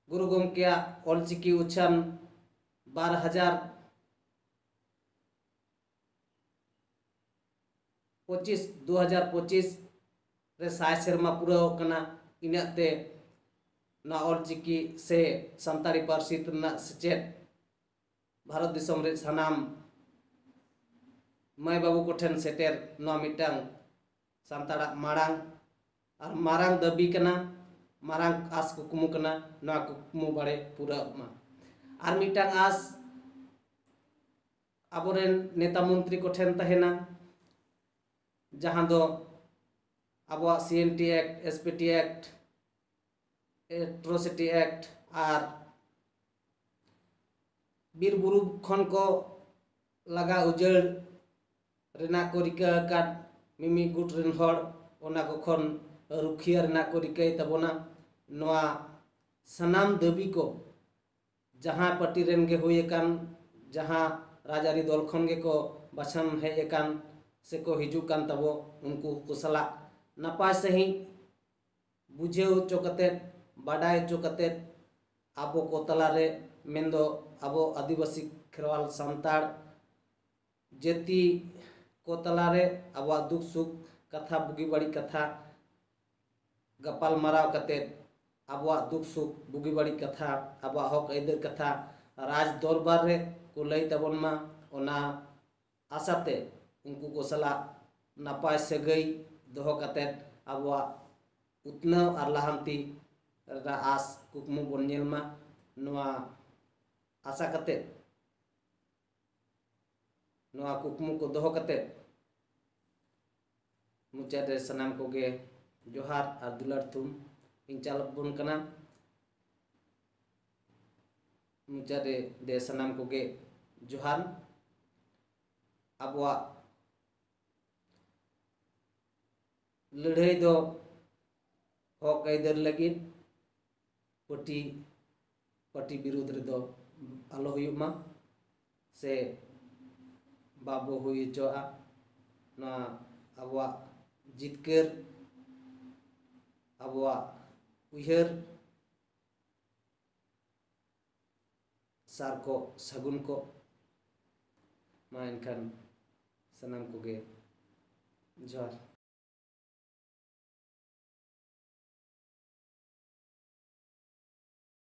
ᱜᱩᱨᱩ ᱜᱚᱢᱠᱮᱭᱟᱜ ᱚᱞᱪᱤᱠᱤ ᱩᱪᱷᱟᱹᱱ ᱵᱟᱨ ᱦᱟᱡᱟᱨ ᱯᱚᱸᱪᱤᱥ, ᱫᱩ ᱦᱟᱡᱟᱨ ᱯᱚᱸᱪᱤᱥ ᱨᱮ ᱥᱟᱭ ᱥᱮᱨᱢᱟ ᱯᱩᱨᱟᱹᱣ ᱠᱟᱱᱟ᱾ ᱤᱱᱟᱹᱜ ᱛᱮ ᱱᱚᱣᱟ ᱚᱞᱪᱤᱠᱤ ᱥᱮ ᱥᱟᱱᱛᱟᱲᱤ ᱯᱟᱹᱨᱥᱤ ᱨᱮᱱᱟᱜ ᱥᱮᱪᱮᱫ ᱵᱷᱟᱨᱚᱛ ᱫᱤᱥᱚᱢ ᱨᱮ ᱥᱟᱱᱟᱢ ᱢᱟᱹᱭ ᱵᱟᱹᱵᱩ ᱠᱚᱴᱷᱮᱱ ᱥᱮᱴᱮᱨ ᱱᱚᱣᱟ ᱢᱤᱫᱴᱟᱝ ᱥᱟᱱᱛᱟᱲᱟᱜ ᱢᱟᱲᱟᱝ ᱟᱨ ᱢᱟᱨᱟᱝ ᱫᱟᱹᱵᱤ ᱠᱟᱱᱟ, ᱢᱟᱨᱟᱝ ᱟᱥ ᱠᱩᱠᱢᱩ ᱠᱟᱱᱟ᱾ ᱱᱚᱣᱟ ᱠᱩᱠᱢᱩ ᱵᱟᱲᱮ ᱯᱩᱨᱟᱹᱜ ᱢᱟ᱾ ᱟᱨ ᱢᱤᱫᱴᱟᱝ ᱟᱥ, ᱟᱵᱚᱨᱮᱱ ᱱᱮᱛᱟ ᱢᱚᱱᱛᱨᱤ ᱠᱚᱴᱷᱮᱱ ᱛᱟᱦᱮᱱᱟ, ᱡᱟᱦᱟᱸ ᱫᱚ ᱟᱵᱚᱣᱟᱜ C N T act, S P T act, atrocity act ᱟᱨ ᱵᱤᱨ ᱵᱩᱨᱩ ᱠᱷᱚᱱ ᱠᱚ ᱞᱟᱜᱟ ᱩᱡᱟᱹᱲ ᱨᱮᱱᱟᱜ ᱠᱚ ᱨᱤᱠᱟᱹ ᱟᱠᱟᱫ ᱢᱤᱢᱤᱫ ᱜᱩᱴ ᱨᱮᱱ ᱦᱚᱲ ᱚᱱᱟ ᱠᱚ ᱠᱷᱚᱱ ᱨᱩᱠᱷᱤᱭᱟᱹ ᱨᱮᱱᱟᱜ ᱠᱚ ᱨᱤᱠᱟᱹᱭ ᱛᱟᱵᱚᱱᱟ᱾ ᱱᱚᱣᱟ ᱥᱟᱱᱟᱢ ᱫᱟᱹᱵᱤ ᱠᱚ ᱡᱟᱦᱟᱸ ᱯᱟᱨᱴᱤ ᱨᱮᱱ ᱜᱮ ᱦᱩᱭ ᱟᱠᱟᱱ, ᱡᱟᱦᱟᱸ ᱨᱟᱡᱽᱟᱹᱨᱤ ᱫᱚᱞ ᱠᱷᱚᱱ ᱜᱮᱠᱚ ᱵᱟᱪᱷᱟᱱ ᱦᱮᱡ ᱟᱠᱟᱱ ᱥᱮᱠᱚ ᱦᱤᱡᱩᱜ ᱠᱟᱱ ᱛᱟᱵᱚ, ᱩᱱᱠᱩ ᱠᱚ ᱥᱟᱞᱟᱜ ᱱᱟᱯᱟᱭ ᱥᱟᱺᱦᱤᱡ ᱵᱩᱡᱷᱟᱹᱣ ᱦᱚᱪᱚ ᱠᱟᱛᱮᱫ, ᱵᱟᱰᱟᱭ ᱦᱚᱪᱚ ᱠᱟᱛᱮᱫ, ᱟᱵᱚ ᱠᱚ ᱛᱟᱞᱟᱨᱮ, ᱢᱮᱱᱫᱚ ᱟᱵᱚ ᱟᱹᱫᱤᱵᱟᱹᱥᱤ ᱠᱷᱮᱨᱣᱟᱞ ᱥᱟᱱᱛᱟᱲ ᱡᱟᱹᱛᱤ ᱠᱚ ᱛᱟᱞᱟᱨᱮ ᱟᱵᱚᱣᱟᱜ ᱫᱩᱠ ᱥᱩᱠ ᱠᱟᱛᱷᱟ, ᱵᱩᱜᱤ ᱵᱟᱹᱲᱤᱡ ᱠᱟᱛᱷᱟ ᱜᱟᱯᱟᱞ ᱢᱟᱨᱟᱣ ᱠᱟᱛᱮᱫ, ᱟᱵᱚᱣᱟᱜ ᱫᱩᱠ ᱥᱩᱠ, ᱵᱩᱜᱤ ᱵᱟᱹᱲᱤᱡ ᱠᱟᱛᱷᱟ, ᱟᱵᱚᱣᱟᱜ ᱦᱚᱠ ᱟᱹᱭᱫᱟᱹᱨ ᱠᱟᱛᱷᱟ ᱨᱟᱡᱽ ᱫᱚᱨᱵᱟᱨ ᱨᱮ ᱠᱚ ᱞᱟᱹᱭ ᱛᱟᱵᱚᱱ ᱢᱟ᱾ ᱚᱱᱟ ᱟᱥᱟᱛᱮ ᱩᱱᱠᱩ ᱠᱚ ᱥᱟᱞᱟᱜ ᱱᱟᱯᱟᱭ ᱥᱟᱹᱜᱟᱹᱭ ᱫᱚᱦᱚ ᱠᱟᱛᱮᱫ ᱟᱵᱚᱣᱟᱜ ᱩᱛᱱᱟᱹᱣ ᱟᱨ ᱞᱟᱦᱟᱱᱛᱤ ᱨᱮᱱᱟᱜ ᱟᱥ ᱠᱩᱠᱢᱩ ᱵᱚᱱ ᱧᱮᱞ ᱢᱟ᱾ ᱱᱚᱣᱟ ᱟᱥᱟ ᱠᱟᱛᱮᱫ, ᱱᱚᱣᱟ ᱠᱩᱠᱢᱩ ᱠᱚ ᱫᱚᱦᱚ ᱠᱟᱛᱮᱫ, ᱢᱩᱪᱟᱹᱫ ᱨᱮ ᱥᱟᱱᱟᱢ ᱠᱚᱜᱮ ᱡᱚᱦᱟᱨ ᱟᱨ ᱫᱩᱞᱟᱹᱲ ᱛᱷᱩᱢ ᱤᱧ ᱪᱟᱞ ᱟᱵᱚᱱ ᱠᱟᱱᱟ᱾ ᱢᱩᱪᱟᱹᱫ ᱨᱮ ᱫᱮ ᱥᱟᱱᱟᱢ ᱠᱚᱜᱮ ᱡᱚᱦᱟᱨ᱾ ᱟᱵᱚᱣᱟᱜ ᱞᱟᱹᱲᱦᱟᱹᱭ ᱫᱚ ᱦᱚᱠ ᱟᱹᱭᱫᱟᱹᱨ ᱞᱟᱹᱜᱤᱫ, ᱯᱟᱹᱴᱤ ᱯᱟᱹᱴᱤ ᱵᱤᱨᱩᱫᱽ ᱨᱮᱫᱚ ᱟᱞᱚ ᱦᱩᱭᱩᱜ ᱢᱟ ᱥᱮ ᱵᱟᱵᱚ ᱦᱩᱭ ᱦᱚᱪᱚᱣᱟᱜᱼᱟ᱾ ᱱᱚᱣᱟ ᱟᱵᱚᱣᱟᱜ ᱡᱤᱛᱠᱟᱹᱨ, ᱟᱵᱚᱣᱟᱜ ᱩᱭᱦᱟᱹᱨ ᱥᱟᱨ ᱠᱚ ᱥᱟᱹᱜᱩᱱ ᱠᱚ᱾ ᱢᱟ ᱮᱱᱠᱷᱟᱱ ᱥᱟᱱᱟᱢ ᱠᱚᱜᱮ ᱡᱚᱦᱟᱨ᱾